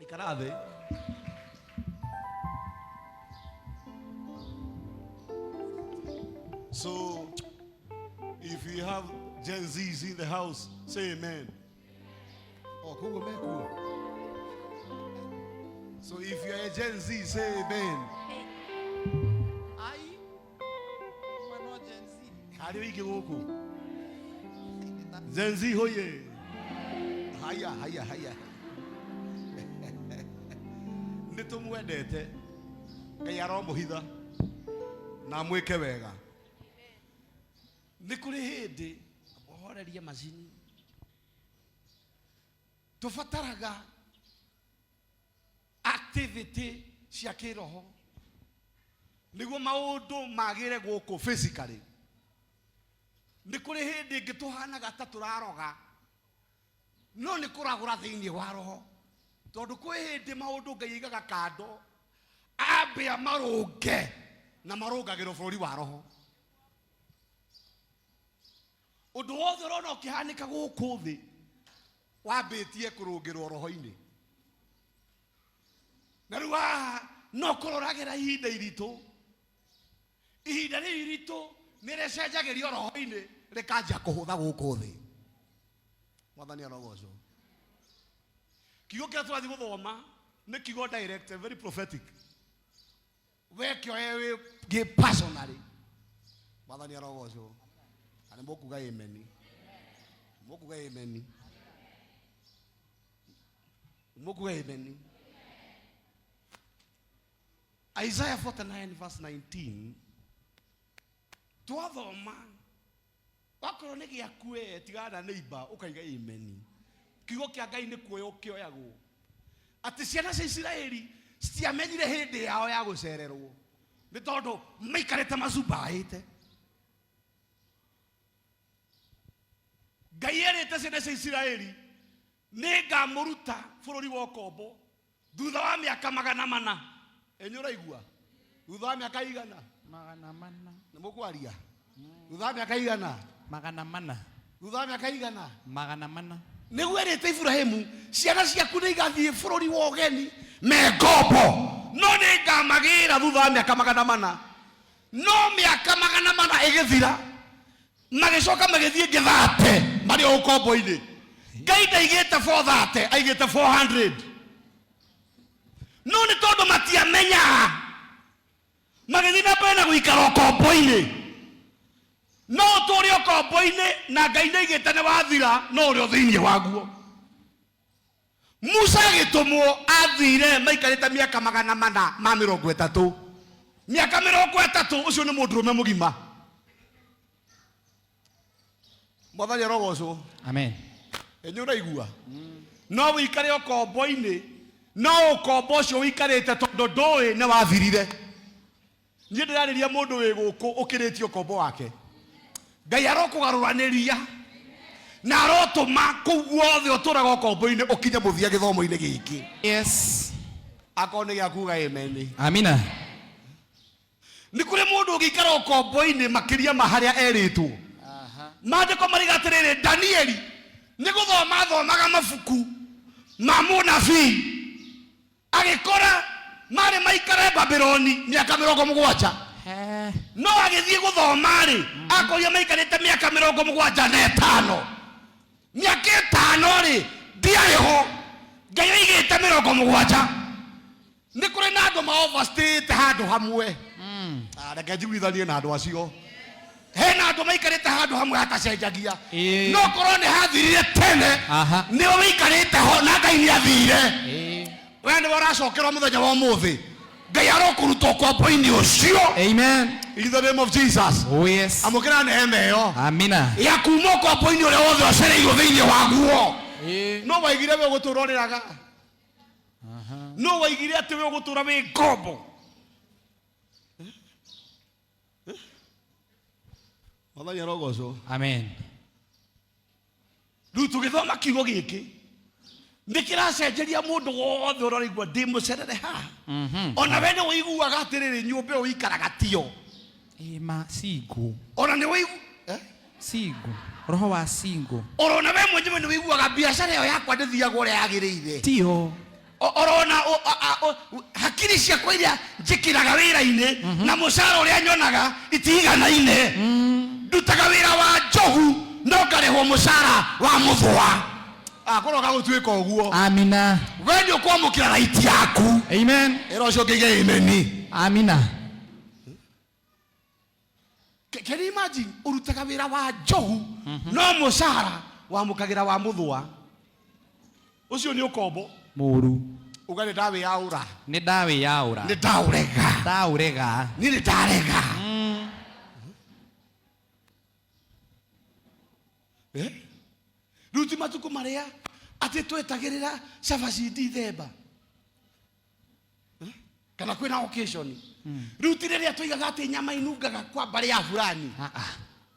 Ikara thĩ. So, if you have Gen Zs in the house, say amen. Oh, koguo mekuo. So if you are a Gen Z, say amen. Ai, mwana wa Gen Z. Harĩ wĩingĩ gũkũ. Gen Z hoye. Haya, haya, haya. Nĩ tũmwendete. Ngai aromũhitha na amwĩke wega. Nĩ kũrĩ hĩndĩ horerie macini tũbataraga activity cia kĩroho nĩguo maũndũ magĩre gũkũ physically. Nĩ kũrĩ hĩndĩ ĩngĩ tũhanaga ta tũraroga no nĩ kũragũra thĩinĩ wa roho, tondũ kwĩ hĩndĩ maũndũ Ngai aigaga kando ambe amarũnge na marũngagĩrwo bũrũri wa roho. Ũndũ wothe ũrona ũkĩhanĩka gũkũ thĩ wambĩtie kũrũngĩrwo roho-inĩ, na rĩu haha no kũroragĩra ihinda iritũ. Ihinda rĩu iritũ nĩ rĩcenjagĩrio roho-inĩ rĩkanjia kũhũtha gũkũ thĩ. Mwathani arogocwo. Kiugo kĩrĩa tũrathiĩ gũthoma nĩ kiugo direct and very prophetic. We kĩoe wĩ gĩ personally. Mwathani arogocwo. Na nĩ mũkuga amen. Mũkuga amen. Mũkuga amen. Isaiah 49 verse 19 twathoma wakorwo nĩ gĩaku we tigana na neighbor ũkaiga amen. Kiugo kĩa Ngai nĩ kuoya ũkĩoyagwo atĩ ciana cia Isiraeli citiamenyire hĩndĩ yao ya gũcererwo nĩ tondũ maikarĩte macumbaĩte. Ngai erĩte ciana cia Isiraeli nĩ ngamũruta bũrũri wa ũkombo thutha wa mĩaka 400. Ĩnyũ ũraigua? Thutha wa mĩaka igana? 400. Nĩ mũkwaria? Thutha wa mĩaka igana? 400. Thutha wa mĩaka igana? 400. Nĩguo erĩte Iburahĩmu, ciana ciaku nĩ igathiĩ bũrũri wa ũgeni me ngombo, no nĩ ngamagĩra thutha wa mĩaka 400. No mĩaka 400 ĩgĩthira, magĩcoka magĩthiĩ ngĩthate marĩ o ũkombo-inĩ. Ngai ndaigĩte 430, aigĩte 400. No nĩ tondũ matiamenyaga, magĩthiĩ na mbere na gũikara ũkombo-inĩ. No ũtũũre ũkombo-inĩ na Ngai ndaigĩte nĩ wathira, no ũrĩ o thĩinĩ waguo. Musa agĩtũmwo athire maikarĩte mĩaka 430. Mĩaka 30, ũcio nĩ mũndũrũme mũgima. Mwathani arogocwo. Amen. Ĩnyũ ũraigua? No ũikare ũkombo-inĩ, no ũkombo ũcio ũikarĩte tondũ ndũĩ nĩ wathirire. Niĩ ndĩrarĩria mũndũ wĩ gũkũ ũkĩrĩtie ũkombo wake. Ngai arokũgarũranĩria na arotũma kũu guothe ũtũraga ũkombo-inĩ ũkinye mũthia gĩthomo-inĩ gĩkĩ. Yes. Akorwo nĩ gĩakuga amen. Amina. Nĩ kũrĩ mũndũ ũngĩikara ũkombo-inĩ makĩria ma harĩa erĩtwo. Maandĩko mariga atĩrĩrĩ, Danieli nĩ gũthoma athomaga mabuku ma mũnabii agĩkora marĩ maikare Babuloni mĩaka 70. No agĩthiĩ gũthoma-rĩ, akorire maikarĩte mĩaka 75. Mĩaka 5-rĩ, ndiarĩ ho. Ngai oigĩte 70. Nĩ kũrĩ na andũ ma overstayĩte handũ hamwe. Reke njiguithanie na andũ acio. Hena andũ maikarĩte handũ hamwe hatacenjagia. No korwo nĩ hathirire tene, nĩwe wĩikarĩte ho na Ngai nĩ athire. We nĩwe ũracokerwo mũthenya wa ũmũthĩ. Ngai arokũruta ũkombo-inĩ ũcio. Amen. In the name of Jesus. Oh yes. Amũkĩra neema ĩyo. Amina. Ya kuma ũkombo-inĩ ũrĩa wothe ũcereirwo thĩinĩ waguo. No waigire we ũgũtũra ũrĩraga. No waigire atĩ we ũgũtũra wĩ ngombo. Mwathani arogocwo. Amen. Rĩu tũgĩthoma kiugo gĩkĩ nĩ kĩracenjeria mũndũ wothe ũraigua ndĩ mũcerere haha. Ona we nĩ ũiguaga atĩrĩrĩ, nyũmba ĩyo ũikaraga tiyo. Ma single. Ona nĩ ũigu-, Single. Roho wa single. Ona we mwenyewe nĩ ũiguaga biacara ĩyo yakwa ndĩthiaga ũrĩa yagĩrĩire. Tiyo. Orona hakiri ciakwa iria njĩkĩraga wĩra-inĩ na mũcara ũrĩa nyonaga itiiganaine. Ndutaga wĩra wa njogu no ngarĩhwo mũcara wa mũthũa. Kũroka gũtuĩka ũguo. Amina. We nĩ ũkwamũkĩra right yaku. Amen. Ĩra ũcio ũngĩ amen. Amina. Can you imagine ũrutaga wĩra wa njogu no mũcara wamũkagĩra wa mũthũa? Ũcio nĩ ũkombo. Mũru. Uga nĩ ndawĩyaũra. Nĩ ndawĩyaũra. Nĩ ndaũrega. Ndaũrega. Niĩ nĩ ndarega. Rĩu ti matukũ marĩa atĩ twetagĩrĩra cabaci Dithemba kana kwĩna occasion. Rĩu ti rĩrĩa tũigaga atĩ nyama inungaga kwa mbarĩ ya fulani.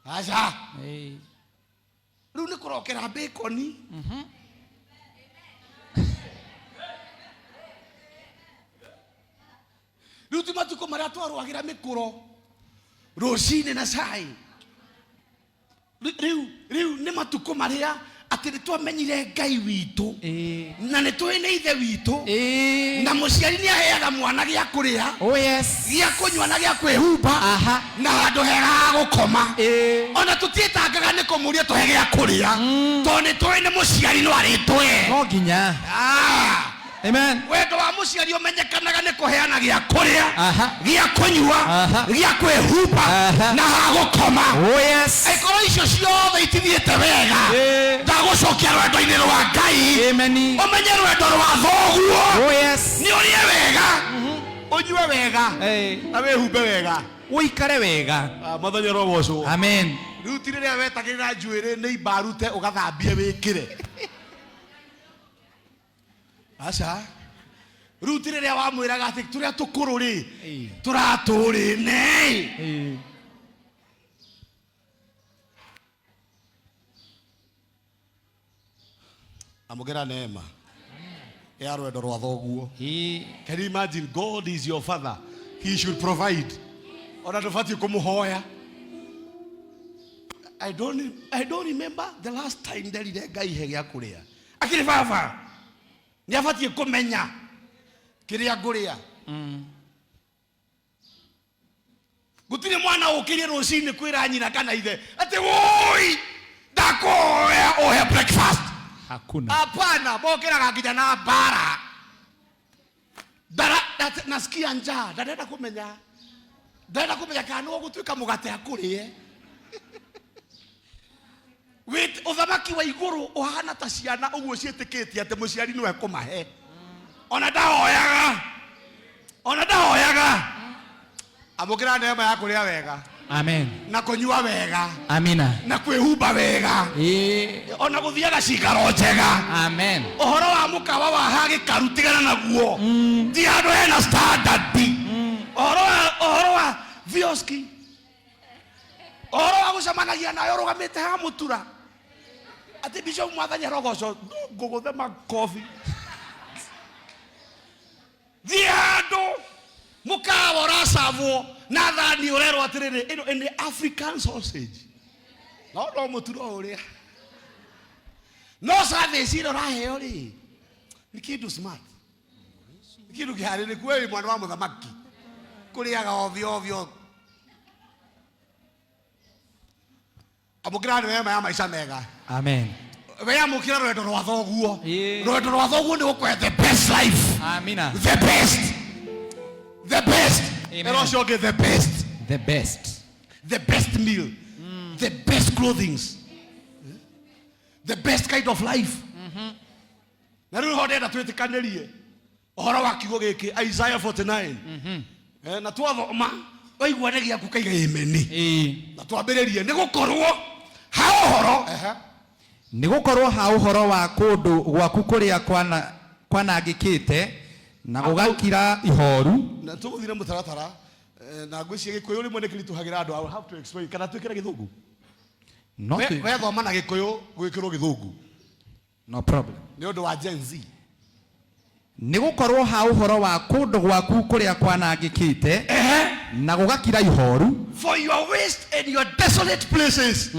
Aca. Rĩu nĩ kũrokera bacon. Rĩu ti matukũ marĩa twarũagĩra mĩkũro rũcinĩ na cai. Rĩu nĩ matukũ marĩa atĩ nĩ twamenyire Ngai witũ na nĩ tũĩ nĩ ithe witũ na mũciari nĩ aheaga mwana gĩa kũrĩa, Oh yes. gĩa kũnyua na gĩa kwĩhumba na handũ hega ha gũkoma. Ona tũtiĩtangaga nĩ kũmũria tũhe gĩa kũrĩa tondũ nĩ tũĩ nĩ mũciari no arĩtũhe. No nginya. Amen. Wendo wa mũciari ũmenyekanaga nĩ kũheana gĩa kũrĩa, gĩa kũnyua, gĩa kwĩhumba na ha gũkoma. Oh yes. Angĩkorwo icio ciothe itithiĩte wega, ndagũcokia rwendo-inĩ rwa Ngai. Amen. Ũmenye rwendo rwa thoguo. Oh yes. Nĩ ũrĩe wega, ũnyue wega, na wĩhumbe wega, ũikare wega. Mwathani arogocwo. Amen. Rĩu ti rĩrĩa wetagĩrĩra njuĩrĩ nĩ imbarute ũgathambie wĩkĩre. Aca. Rĩu ti rĩrĩa wamwĩraga atĩ tũrĩa tũkũrũ rĩ tũratũrĩne. Amũkĩra neema ya rwendo rwa thoguo. Can you imagine? God is your father. He should provide. Ona ndũbatiĩ kũmũhoya. I don't remember the last time nderire Ngai he gĩa kũrĩa. Akĩrĩ baba nĩ abatiĩ kũmenya kĩrĩa ngũrĩa. Gũtirĩ mwana ũkĩrie rũcinĩ kwĩra nyina kana ithe atĩ woi ndakũhoya ũhe breakfast. Hakuna. Hapana, mokĩraga nginya na mbara. Nasikia njaa, ndarenda kũmenya. Ndarenda kũmenya kana nĩ ũgũtuĩka mũgate akũrĩe. Ũthamaki wa igũrũ ũhana ta ciana ũguo ciĩtĩkĩtie atĩ mũciari nĩwe kũmahe. Ona ndahoyaga. Ona ndahoyaga. Amũkĩra neema ya kũrĩa wega. Amen. Na kũnyua wega. Amina. Na kwĩhumba wega. Ona gũthiaga cikaro njega. Amen. Ũhoro wa mũkawa wa ha gĩkaru tigana naguo. Ti handũ hena standard. Ũhoro wa vioski. Ũhoro wa gũcemanagia nawe ũrũgamĩte ha mũtura. Atĩ Bishop Mwathani arogocwo, ngũgũthe makobi. Thiĩ handũ mũkawa ũracabwo na thani ũrerwo atĩrĩrĩ, ĩno nĩ African sausage. No no mũtura ũrĩa. No service ĩno ũraheo rĩ, nĩ kĩndũ smart. Nĩ kĩndũ kĩharĩrĩku. We wĩ mwana wa mũthamaki. Kũrĩaga ovyo ovyo. Amũkĩra neema ya maica mega. Amen. We amũkĩra rwendo rwa thoguo. Rwendo rwa thoguo nĩ gũkũhe the best life. Amina. The best. The best. Amen. Ĩra ũcio ũngĩ the best. The best. The best meal. The best clothings. The best kind of life. Na rĩu ho ndĩrenda twĩtĩkanĩrie ũhoro wa kiugo gĩkĩ Isaiah 49. Na twathoma waigua nĩ gĩaku kaiga amen. Na twambĩrĩrie nĩ gũkorwo ha ũhoro. Nĩ gũkorwo ha ũhoro wa kũndũ gwaku kũrĩa kwanangĩkĩte na gũgakira ihoru. Na tũgũthire mũtaratara na ngwĩciria Gĩkũyũ rĩmwe nĩ kĩritũhagĩra andũ. I will have to explain. Kana twĩkĩre Gĩthũngũ? No We thoma na Gĩkũyũ gwĩkĩrwo Gĩthũngũ. No problem. Nĩ ũndũ wa Gen Z. Nĩ gũkorwo ha ũhoro wa kũndũ gwaku kũrĩa kwanangĩkĩte na gũgakira ihoru. For your waste and your desolate places.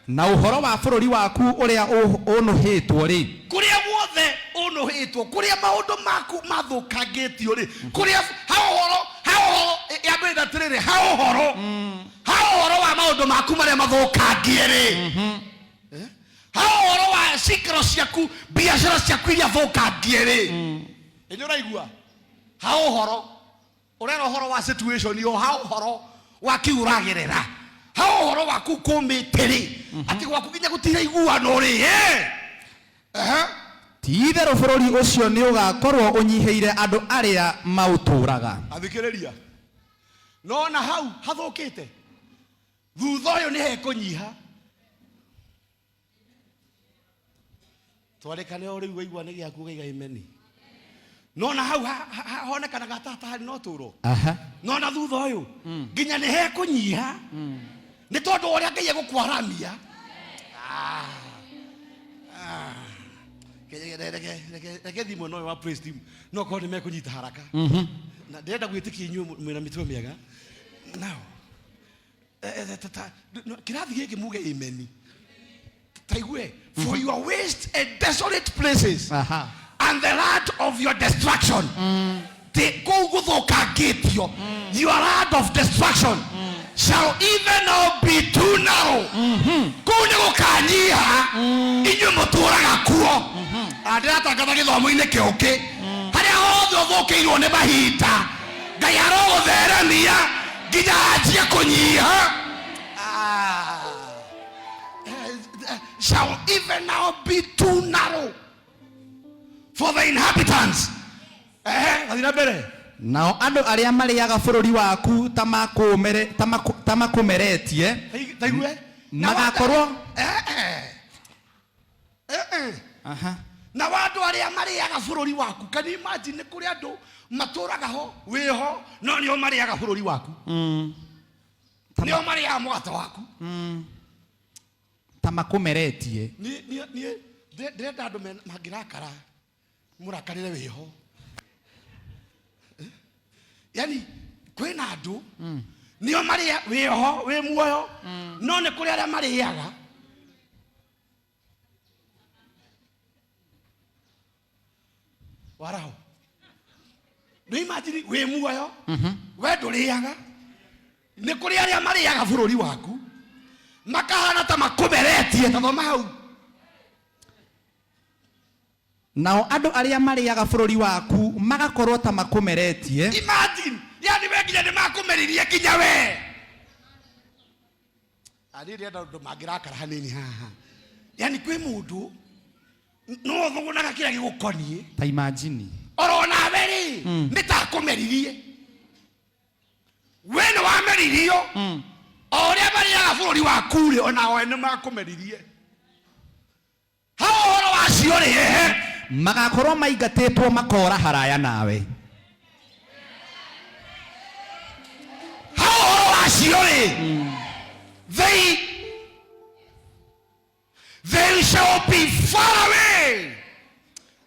Na ũhoro wa bũrũri waku ũrĩa ũnũhĩtwo rĩ. Kũrĩa guothe ũnũhĩtwo. ũnũhĩtwo, kũrĩa maũndũ maku mathũkangĩtio rĩ, kũrĩa ha ũhoro, ha ũhoro yambĩrĩria atĩrĩrĩ, ha ũhoro wa maũndũ maku marĩa mathũkangie rĩ, ha ũhoro wa cikaro ciaku, biacara ciaku iria thũkangie rĩ, ĩnĩ ũraigua ha ũhoro ũrera ũhoro wa situation yo, ha ũhoro wa kĩu ũragerera, ha ũhoro waku kũmĩte rĩ, atĩ gwaku nginya gũtiraiguano rĩ, ehe. Ti itherũ bũrũri ũcio nĩ ũgaakorwo ũnyihĩire andũ arĩa maũtũũraga. Athikĩrĩria, no na hau hathũkĩte, thutha ũyũ nĩ hekũnyiha. Twarĩkane o rĩu, waigua nĩ gĩaku, ũgaiga imeni. No na hau honekanaga ta taharĩ no tũro. No na thutha ũyũ nginya nĩ hekũnyiha, nĩ tondũ ũrĩa Ngai egũkwaramia. Ah. Ah. Reke thiĩ mwena ũyũ wa praise team, no korwo nĩ mekũnyita haraka, na ndĩrenda gwĩtĩkia inyuĩ mwĩna mĩtwe mĩega. Now kĩrathi gĩkĩ muge imeni, taigue: "For your waste and desolate places and the land of your destruction," ti kũu gũthũkangĩtio, "your land of destruction shall even now be too narrow." Kũu nĩ gũkanyiha inyuĩ mũtũũraga kuo. Ah, ndĩratangatha gĩthomo-inĩ kĩũkĩ, harĩa hothe ũthũkĩirwo nĩ mahinda, Ngai arogũtheremia nginya hanjie kũnyiha. Ah. Shall even now be too narrow for the inhabitants. Gathiĩ na mbere. Nao andũ arĩa marĩaga bũrũri waku ta makũmeretie Taigue. Magakorwo Na andũ arĩa marĩaga bũrũri waku, can you imagine, nĩ kũrĩ andũ matũraga ho, wĩho, no nĩo marĩaga bũrũri waku, nĩo marĩaga mũgate waku. Ta makũmeretie. Niĩ ndĩrenda andũ mangĩrakara mũrakarĩre wĩho. Eh? Yani kwĩna andũ nĩo marĩa wĩho, wĩ muoyo, no nĩ kũrĩ arĩa marĩaga. Waraho nĩ imagine wĩ muoyo, we ndũrĩaga, nĩ kũrĩ arĩa marĩaga bũrũri waku makahana ta makũmeretie. Tathoma hau. Nao andũ arĩa marĩaga bũrũri waku magakorwo ta makũmeretie. Imagine, yani we nginya nĩ makũmeririe, nginya we arĩ ndĩrenda andũ mangĩrakara hanini haha. Yani kwĩ mũndũ no ũthũgũnaga kĩrĩa gĩgũkoniĩ. Ta imagine. Oro nawe rĩ, nĩ ta akũmeririe, we nĩ wameririo. O ũrĩa marĩaga bũrũri waku rĩ, ona we nĩ makũmeririe. Ha ũhoro wacio rĩ, ehe. Magakorwo maingatĩtwo makora haraya nawe. Ha ũhoro wacio rĩ, they shall be far away.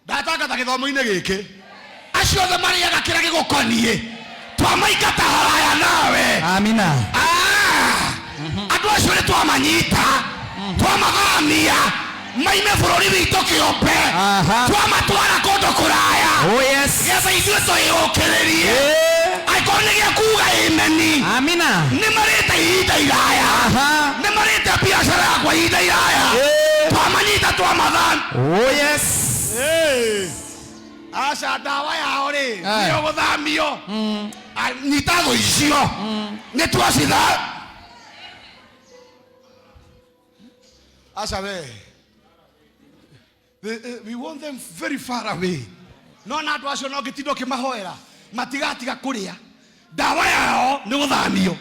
Ndatangatha gĩthomo-inĩ gĩkĩ, acio othe marĩaga kĩrĩa gĩgũkoniĩ, twamaingata haraya nawe. Amina. Ah! Andũ acio nĩ twamanyita, twamathamia maime bũrũri witũ kĩũmbe, twamatwara kũndũ kũraya, Oh yes. getha ithuĩ twĩyũkĩrĩrie. Angĩkorwo nĩ gĩa kuga ĩmeni. Amina. Nĩ marĩte ihinda iraya, nĩ marĩte biacara yakwa ihinda iraya, twamanyita, twamatham Oh yes. Aca, ndawa yao rĩ, nĩyo gũthamio. Ah, nyita thũ icio, nĩ twacitha. Aca we, we want them very far away. No na andũ acio no ngĩtinda ũkĩmahoera, matigatiga kũrĩa. Ndawa yao nĩ gũthamio.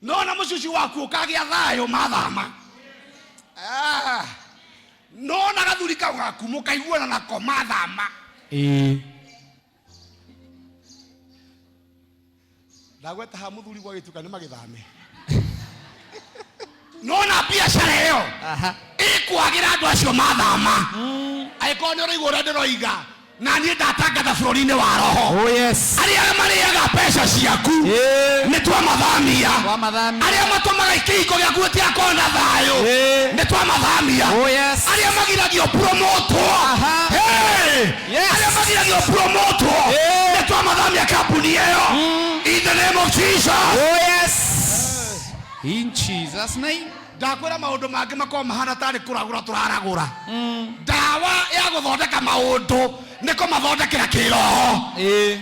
No na mũcucu waku ũkagĩa thayũ mathama. Ah, no na gathuri kau gaku mũkaiguana nako mathama. Ndagweta ha mũthuri gwa gĩtuka nĩ magĩthame. No na biacara ĩyo ĩkwagĩra andũ acio mathama. Angĩkorwo nĩ ũraigua ũrĩa ndĩroiga, Na niĩ ndatangatha bũrũri-inĩ wa roho. Oh yes. Arĩa marĩaga mbeca ciaku, nĩ twamathamia. Twamathamia. Arĩa matũmaga kĩhiko gĩaku gĩtigakorwo na thayũ, nĩ twamathamia. Oh yes. Arĩa magiragio promotwo. Aha. Hey! Yes. Arĩa magiragio promotwo, nĩ twamathamia kambuni ĩyo in the name of Jesus. Oh yes. In Jesus name. Ndakwĩra maũndũ mangĩ makorwo mahana tarĩ kũragũra tũraragũra. Ndawa ya gũthondeka maũndũ nĩ kũmathondekera kĩroho.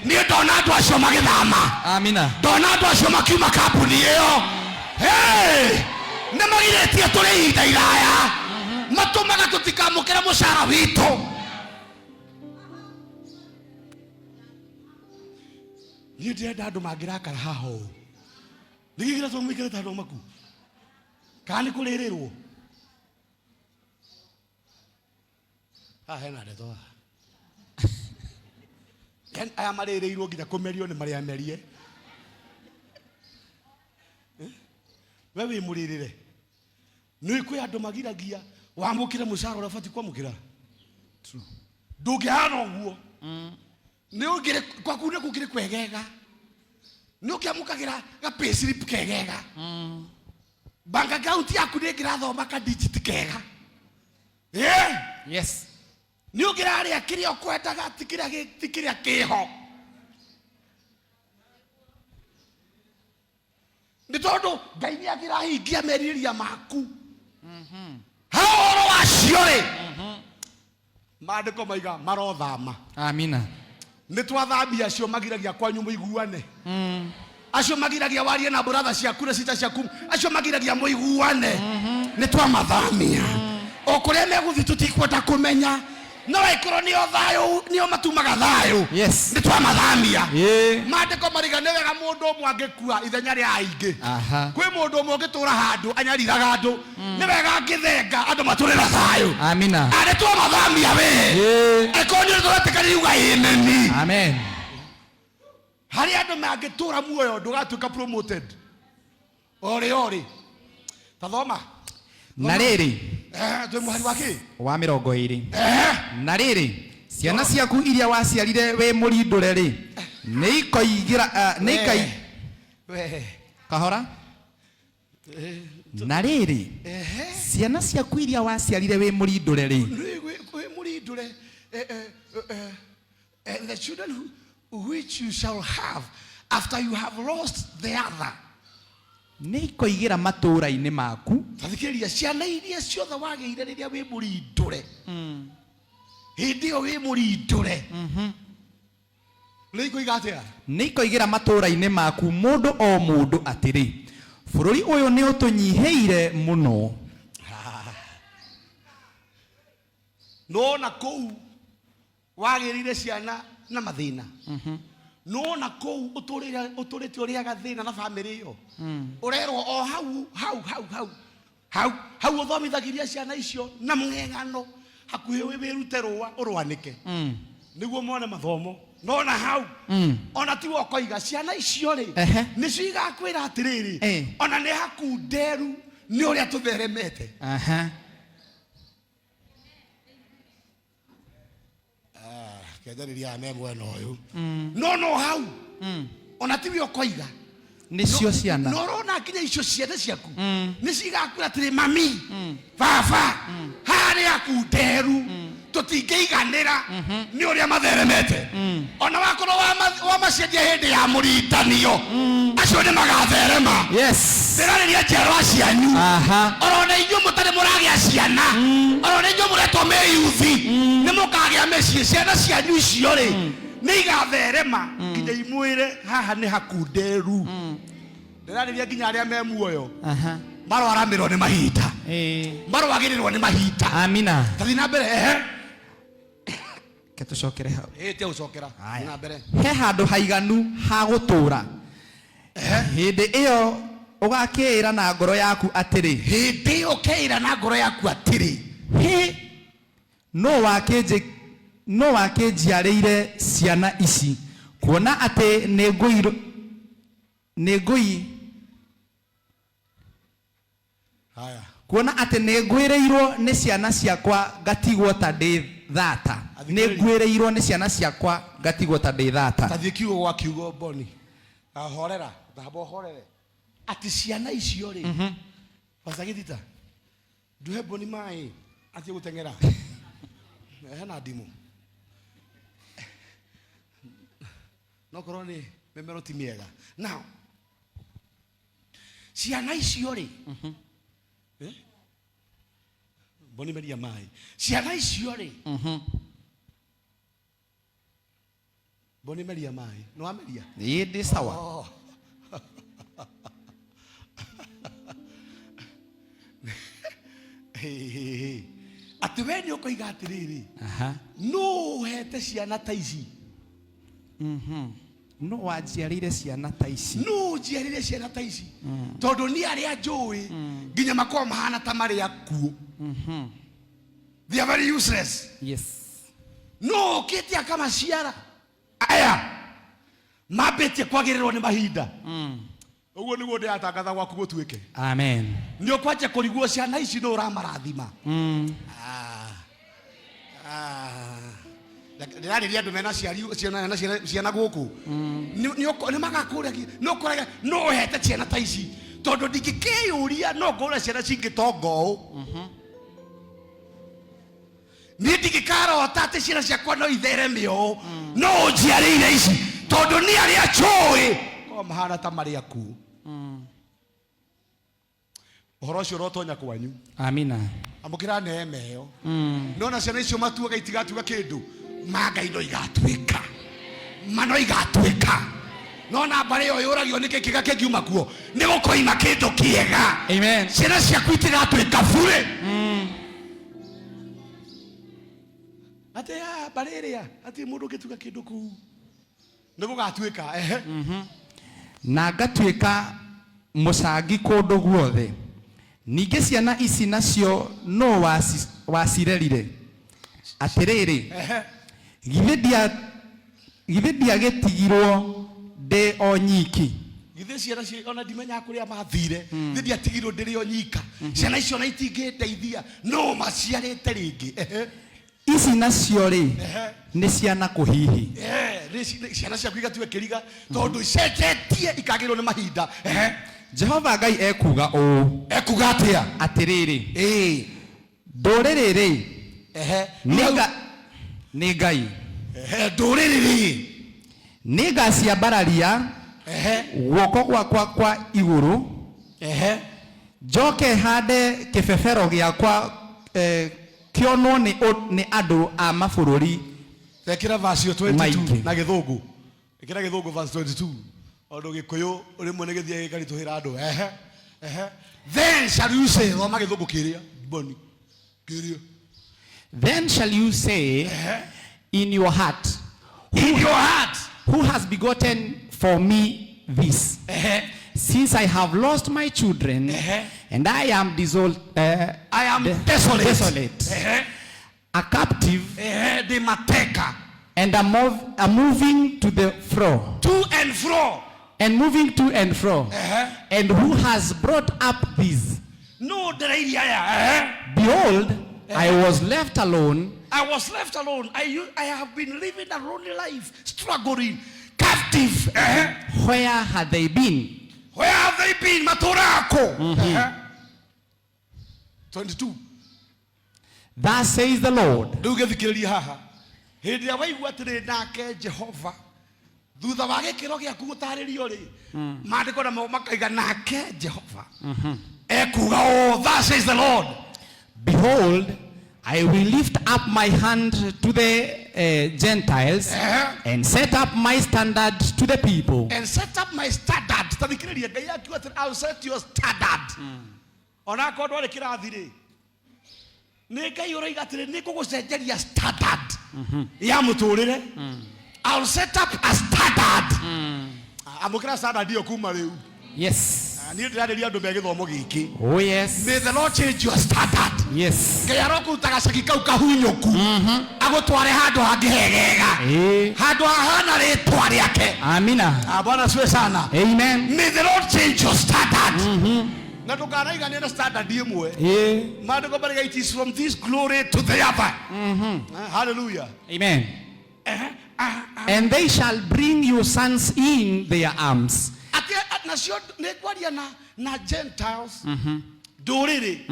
Niĩ ndona andũ acio magĩthama. Amina. Ndona andũ acio makiuma kambuni ĩyo. Hey! Nĩ magirĩtie tũrĩ ihinda iraya, matũmaga tũtikamũkĩre mũcara witũ. Niĩ ndĩrenda andũ mangĩrakara haha ũũ nĩgĩkĩra tondũ mũikarĩte handũ maku kana nĩ kũrĩrĩrwo haha hena ndeto haha. Yaani aya marĩrĩirwo nginya kũmerio nĩ marĩa merie. Eh? We wĩ mũrĩrĩre nĩ kwĩ andũ magiragia wamũkĩre mũcara ũrĩa ũbatiĩ kwamũkĩra. Ndũngĩhana ũguo nĩ ũngĩrĩ gwaku nĩ kũngĩrĩ kwegega, nĩ ũngĩamũkagĩra ga payslip kegega, bank account yaku nĩ ĩngĩrathoma ka digit kega. Eh? Yes. Nĩ ũngĩrarĩa kĩrĩa ũkwendaga, ti kĩrĩa ti kĩrĩa kĩho, nĩ tondũ Ngai nĩ angĩrahingia merirĩria maku. Ha ũhoro wacio rĩ, maandĩko maiga marothama. Amina. Nĩ twathamia acio magiragia kwanyu mũiguane, acio magiragia warie na brother ciaku na sister ciaku, acio magiragia mũiguane, nĩ twamathamia. O kũrĩa megũthiĩ tũtikwenda kũmenya, no ĩkorwo nĩo thayũ, nĩo matumaga thayũ. Nĩ twamathamia. Maandĩko mariga nĩ wega mũndũ ũmwe angĩkua ithenya rĩa aingĩ. Kwĩ mũndũ ũmwe ũngĩtũra handũ anyariraga andũ, nĩ wega angĩthenga andũ matũre na thayũ. Amina. Arĩ twamathamia we. Ĩkorwo nĩ tũretĩkanĩria, uga ĩmeni. Amen. Harĩ andũ mangĩtũra muoyo ndũgatuĩka promoted orĩ orĩ. Tathoma. Na rĩrĩ. Eh, twĩ mũhari wa kĩ? Wa 20. Na rĩrĩ, ciana ciaku iria waciarire wĩ mũrindũre rĩ, nĩ ikoigĩra nĩ ikai We. Kahora. Na rĩrĩ, ciana ciaku iria waciarire wĩ mũrindũre rĩ, Wĩ mũrindũre, the children which you shall have after you have lost the other, nĩ ikoigĩra matũũra-inĩ maku. Tathikĩrĩria, ciana iria ciothe wagĩire rĩrĩa wĩ mũrindũre, hĩndĩ ĩyo wĩ mũrindũre, nĩ ikoiga atĩa? Nĩ ikoigĩra matũũra-inĩ maku mũndũ o mũndũ atĩrĩ, 'Bũrũri ũyũ nĩ ũtũnyihĩire mũno.' Nona kũu wagĩrĩire ciana na mathĩna, nona kũu ũtũrĩte ũrĩaga thĩna na bamĩrĩ ĩyo, ũrerwo o hau hau hau hau hau hau ũthomithagiria ciana icio na mũng'eng'ano hakuhĩ wĩrute rũa ũrwanĩke nĩguo mone mathomo, nona hau ona tiwe ũkoiga ciana icio rĩ, nĩcio igakwĩra atĩrĩrĩ, ona nĩ hakunderu nĩ ũrĩa tũtheremete. Kenjarĩria me mwena ũyũ, no hau ona tiwe ũkoiga. Nĩcio ciana. No ũrona nginya icio ciana ciaku nĩ cigakwĩra atĩrĩ, 'Mami, baba, haha nĩ hakunderu, tũtingĩiganĩra nĩ ũrĩa matheremete.' Ona wakorwo wamaciendia hĩndĩ ya mũrindanio, acio nĩ magatherema. Ndĩrarĩria njiarwa cianyu. Orona inyuĩ mũtarĩ mũragĩa ciana, orona inyuĩ mũretwo mĩyuthi nĩ mũkagĩa mĩciĩ, ciana cianyu icio rĩ, nĩ igatherema nginya imwĩre haha nĩ hakunderu. Ndĩrarĩria nginya arĩa me muoyo. Marwaramĩrwo nĩ mahinda, marwagĩrĩrwo nĩ mahinda. Amina. Tathiĩ na mbere, ehe. Ke tũcokere hau. Ĩĩ, tia gũcokera. Thiĩ na mbere. He handũ haiganu ha gũtũũra. Hĩndĩ ĩyo ũgakĩĩra na ngoro yaku atĩrĩ, Hĩndĩ ĩyo ũkeĩra na ngoro yaku atĩrĩ, 'Hĩ, nũ wakĩnjiarĩire ciana ici, kuona atĩ nĩ ngũi Haya. kuona atĩ nĩ ngwĩrĩirwo nĩ ciana ciakwa, ngatigwo ta ndĩ thata. Nĩ Athikĩrĩria. nguĩrĩirwo nĩ ciana ciakwa ngatigwo ta ndĩ thata. Tathiĩ kiugo gwa kiugo, Boni. Ahorera, thamba ũhorere. Atĩ ciana icio rĩ, Pastor Githita, nduhe Boni maĩ athiĩ gũteng'era. Hena ndimũ. No korwo nĩ mĩmero ti mĩega. Now, ciana icio rĩ, eh? Boni meria maĩ. Ciana icio rĩ, Boni meria maĩ. Nĩ wameria? Ĩĩ, ndĩ sawa. Oh. Hey, hey, hey. Atĩ we nĩ ũkoiga atĩrĩrĩ, nũ ũhete ciana ta ici? No wanjiarĩire ciana ta ici? Nũ njiarĩre ciana ta ici? Tondũ niĩ arĩa njũĩ nginya makorwo mahana ta marĩ akuũ. They are very useless. No ũkĩte akamaciara aya mambĩtie kwagĩrĩrwo nĩ mahinda. Ũguo nĩguo ndĩratangatha gwaku gũtuĩke. Amen. Nĩ ũkwanjia kũriguo ciana ici nĩ ũramarathima. Ah. Ah. Ndĩrarĩria andũ mena ciari ciana na ciana ciana gũkũ. Nĩ magakũragia, nĩ ũkoraga no ũhete ciana ta ici, tondũ ndingĩkĩyũria no ngũre ciana cingĩtonga ũũ. Niĩ ndingĩkarota atĩ ciana ciakwa no ithereme ũũ, no ũnjiarĩire ici, tondũ niĩ arĩa njũĩ korwo mahana ta marĩ akuũ. Ũhoro ũcio ũrotonya kwanyu. Amina. Amũkĩra neema ĩyo. Nona ciana icio matuaga itigatuĩka kĩndũ, ma Ngai no igatuĩka, ma no igatuĩka. Nona mbarĩ ĩyo yũragio nĩkĩ kĩga kĩngiuma kuo, nĩ gũkoima kĩndũ kĩega. Amen. Ciana ciaku itigatuĩka burĩ. Atĩ mbarĩ ĩrĩa hatirĩ mũndũ ũngĩtuĩka kĩndũ kũu, nĩ gũgatuĩka. Ehe. Na ngatuĩka mũcangi kũndũ guothe. Ningĩ ciana ici nacio nũ wacirerire? Atĩrĩrĩ, githĩ ndiagĩtigirwo ndĩ o nyiki? Githĩ ciana ona ndimenyaga kũrĩa mathire, githĩ ndiatigirwo ndĩrĩ o nyika? Ciana icio ona itingĩndeithia, no maciarĩte rĩngĩ. Ehe. Ici nacio rĩ, nĩ ciana kũhihi. Nĩ ciana ciaku igatuĩka kĩriga, tondũ icenjetie ikagĩrwo nĩ mahinda. Ehe. Jehova Ngai ekuga ũũ. Ekuga atĩa? Atĩrĩrĩ, ndũrĩrĩ rĩ, nĩ Ngai. Ehe, ndũrĩrĩ rĩ. Nĩ ngaciambararia guoko gwakwa kwa igũrũ, njoke hande kĩbebero gĩakwa, kĩonwo nĩ andũ a mabũrũri. Ekĩra verse 22. Maingĩ. Na gĩthũngũ. Ĩkĩra gĩthũngũ verse 22. Tondũ gĩkũyũ rĩmwe nĩ gĩthiaga gĩkaritũhĩra andũ. Ehe. Ehe. Then shall you say, thoma gĩthũngũ kĩrĩa, Boni. Kĩrĩa. Then shall you say in your heart, In your heart, who has begotten for me this? Since I have lost my children, and I am I am desolate. desolate, a captive, Ehe, ndĩ mateka. And a moving to the fro. To and fro. And moving to and fro. And who has brought up this? No, ndĩrairie aya. Ehe. Behold, I was left alone. I was left alone. I have been living a lonely life, struggling, captive. Where had they been? Where have they been? Matũraga kũ? 22. Thus says the Lord. Rĩu gĩthikĩrĩrie haha. Hĩndĩ ĩrĩa waigua atĩrĩ nake Jehova, thutha wa gĩkĩro gĩaku gũtarĩrio rĩ, maandĩko namo makaiga nake Jehova ekuga ũũ, thus says the Lord. Behold, I will lift up my hand to the Gentiles and set up my standard to the people. And set up my standard. Ta thikĩrĩria, Ngai akiuga atĩrĩ, I'll set your standard. Ona akorwo ndwarĩ kĩrathi rĩ, nĩ Ngai ũroiga atĩrĩ, nĩ ngũgũcenjeria standard ya mũtũrĩre. I'll set up a standard. Amũkĩra standard ĩyo kuma rĩu. Ah, niĩ ndĩrarĩria andũ me gĩthomo gĩkĩ. Oh, yes. May the Lord change your standard. Ngai arokũruta gacagi kau kahunyũku, agũtware handũ hangĩ hegega, handũ hahana rĩtwa rĩake. Amina. Ah, Bwana asifiwe sana. Amen. May the Lord change your standard. Na ndũkanaiganie na standard ĩmwe. Ĩĩ. Maandĩko marĩga it is from this glory to the other. Ah, hallelujah. Amen. Ehe, ah, ah. And they shall bring your sons in their arms. Atĩ nacio nĩ ngwaria na Gentiles, ndũrĩrĩ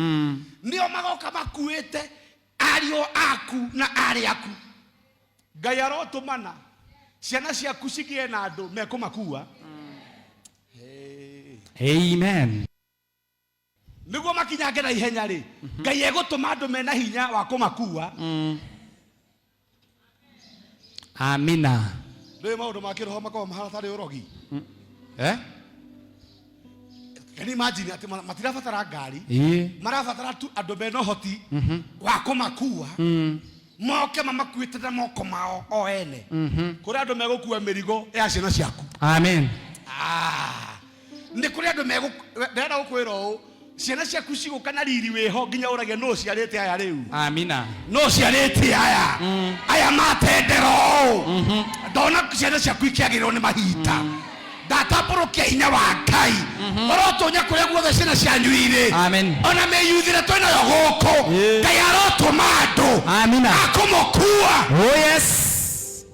nĩo magoka makuĩte ariũ aku na arĩ aku. Ngai arotũmana ciana ciaku cigĩe na andũ mekũmakua. Amen. Nĩguo makinyange na ihenya rĩ, Ngai egũtũma andũ mena hinya wa kũmakua. Amina. Ndũĩ maũndũ ma kĩroho makoragwo mahana tarĩ ũrogi. Eh? Can you imagine atĩ matirabatara ngari, Ĩĩ. marabatara tu andũ mena ũhoti wa kũmakua, moke mamakuĩte na moko mao o ene. Kũrĩ andũ megũkua mĩrigo ya ciana ciaku. Amen. Ah, nĩ kũrĩ andũ ndĩrenda gũkwĩra ũũ, ciana ciaku cigũka na riri wĩho nginya ũrage nũ ciarĩte aya rĩu. Amina. No ciarĩte aya aya matendera ũũ. Ndona ciana ciaku ikĩagĩrĩrwo nĩ mahinda. Ndatambũrũkia hinya wa Ngai ũrotũnya kũrĩa guothe ciana cianyu irĩ. Amen. Ona mĩyuthĩre twĩnayo gũkũ. Ĩĩ. Ngai arotũma andũ Amina. akũmũkua. Oh yes.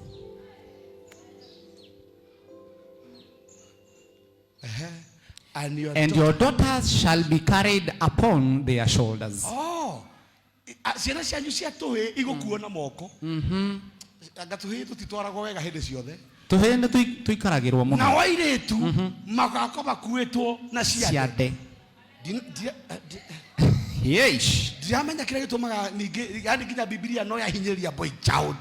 And your And your daughters shall be carried upon their shoulders. Oh, ciana cianyu cia tũhĩ igũkuo na moko. Anga tũhĩ tũtitwaragwo wega hĩndĩ ciothe. Tũhĩ nĩ tũikaragĩrwo mũno. Nao airĩtu magakorwo makuĩtwo na ciande. Ciande. Yeesh. Ndiramenya kĩrĩa gĩtũmaga ningĩ, yani nginya Bibilia no yahinyĩrĩria boy child.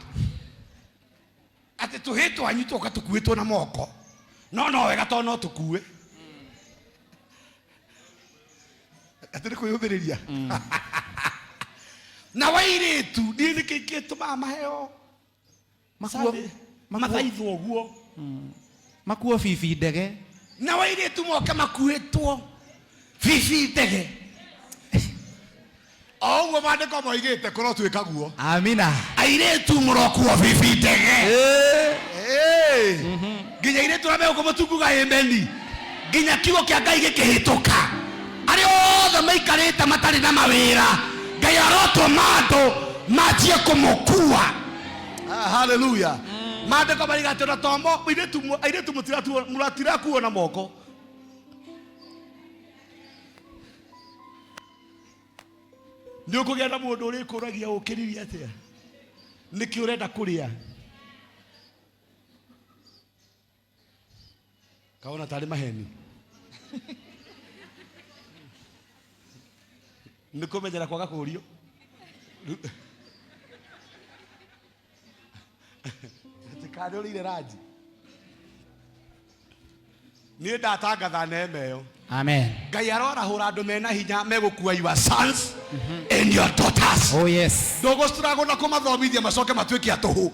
Atĩ tũhĩ twanyu twoka tũkuĩtwo na moko. No no wega tondũ no tũkue. Atĩ nĩ kwĩyũmĩrĩria. Na wairĩtu niĩ nĩkĩ gĩtũmaga maheo Makuo Sunday, mathaithwo ũguo. Makuo bibi ndege. Na wairĩtu moke makuĩtwo bibi ndege. O ũguo maandĩko moigĩte kũrotuĩka guo. Amina. Airĩtu mũrokuo bibi ndege. Ĩĩ. Nginya airĩtu arĩa megũkũ mũtunguga ĩmeni, nginya kiugo kĩa Ngai gĩkĩhĩtũka, arĩa othe maikarĩte matarĩ na mawĩra, Ngai arotũma andũ manjie kũmũkua. Ah, hallelujah. Maandĩko mariga atĩ ona tomo airĩtu mũtirakuo na moko. Nĩ ũkũgĩa na mũndũ ũrĩkũragia ũkĩririe atĩa, nĩkĩ ũrenda kũrĩa, kaona tarĩ maheni. Nĩ kũmenyera kwaga kũrio. Atĩ kana ũrĩire ranji. Niĩ ndatangatha neema ĩyo. Amen. Ngai arorahũra andũ mena hinya megũkua your sons and your daughters. Oh yes. Ndũgũstruggle na kũmathomithia macoke matuĩke atũhũ.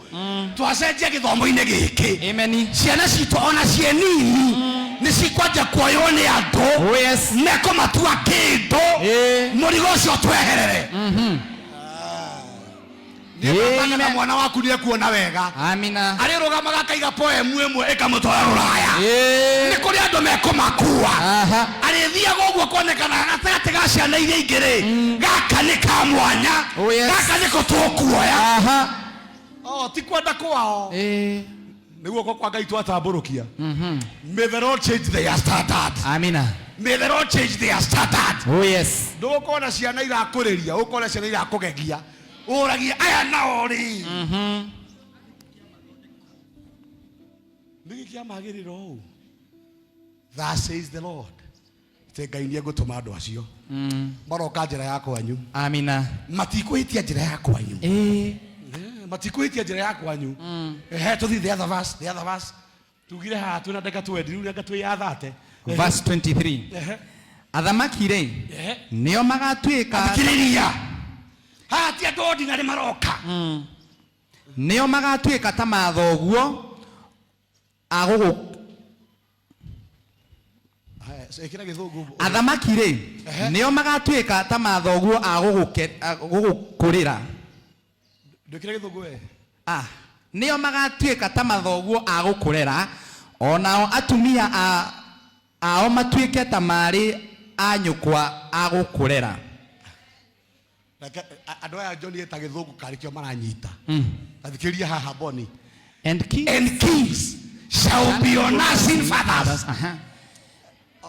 Twacenjia gĩthomo-inĩ gĩkĩ. Amen. Ciana citũ ona ciĩ nini nĩ cikwanja kuoywo nĩ andũ. Oh yes. Mekũmatua kĩndũ. Ĩĩ. Mũrigo ũcio tweherere. Nĩ na Amen. mwana waku nĩ ekuona wega. Amina. Arĩ rũgamaga akaiga poem ĩmwe ĩkamũtwara Rũraya. Ĩĩ. Nĩ kũrĩ andũ mekũmakua. Aha. Arĩthiaga ũguo kuonekana gatagatĩ ga ciana iria ingĩ rĩ, gaka nĩ ka mwanya. Oh, yes. Gaka nĩko tũkuoya. Aha. Oh, ti kwenda kwao. Ĩĩ. Nĩ guoko kwa Ngai twatambũrũkia. May the Lord change their standard. Amina. May the Lord change their standard. Oh yes. Ndũgũkona ciana irakũrĩria, ũkona ciana irakũgegia. Ũragia aya nao rĩ. Nĩkĩ kĩamagĩrĩra ũũ? Thus says the Lord. Atĩ Ngai nĩ egũtũma andũ acio. Maroka njĩra ya kwanyu. Amina. Matikũhĩtia njĩra ya kwanyu. Ĩĩ. Matikũhĩtia njĩra ya kwanyu. Ehe, tũthiĩ the other verse, the other verse. Tugire haha twĩna ndagĩka 20, rĩu ndagĩka twĩyathate. Verse 23. Ehe. Athamaki rĩ Ehe. nĩo magatuĩka Thikĩrĩria. Haha ti andũ ordinary maroka. Nĩo magatuĩka ta mathoguo a gũgũ Haya, ĩkĩra gĩthũngũ. Athamaki rĩ Ehe. nĩo magatuĩka ta mathoguo a gũgũkũrĩra. Ndwĩkĩre gĩthũngũ we. Ah, nĩo magatuĩka ta mathoguo a gũkũrera, onao atumia ao matuĩke ta marĩ A nyũkwa a gũkũrera. Reke, andũ aya John eta gĩthũngũ karĩ kĩo maranyita. Tathikĩria haha Boni. And kings, And kings shall be your nursing fathers. Aha.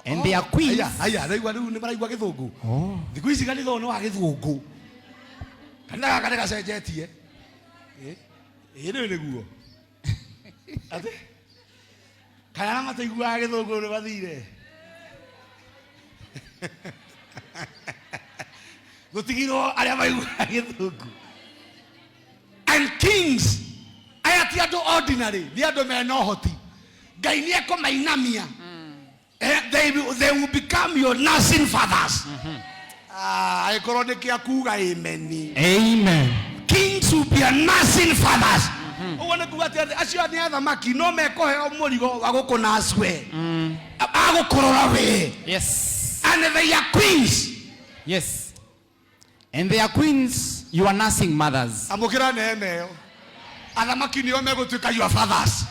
And their queens. Aya, aya, raigua rĩu nĩ maraigua gĩthũngũ. Oh. Thikũ ici kanitha ũyũ nĩ wa gĩthũngũ. Kanitha gaka nĩ gacenjetie. Ĩ, ĩ rĩu nĩguo. Atĩ? Kana arĩa mataiguaga gĩthũngũ nĩ mathire. Gũtigirwo arĩa maiguaga gĩthũngũ. And kings, aya ti andũ ordinary, nĩ andũ mena ũhoti. Ngai nĩ ekũmainamia. They will become your nursing fathers. Ah, angĩkorwo nĩ kĩa kuga amen. Amen. Kings will be a nursing fathers. Ũguo nĩ kuga atĩ acio nĩ athamaki no mekũheo mũrigo wa gũkũnurse we. Agũkũrora we. Yes. And they are queens. Yes. And their queens, your nursing mothers. Amũkĩra neema ĩyo. Athamaki nĩo megũtuĩka your fathers.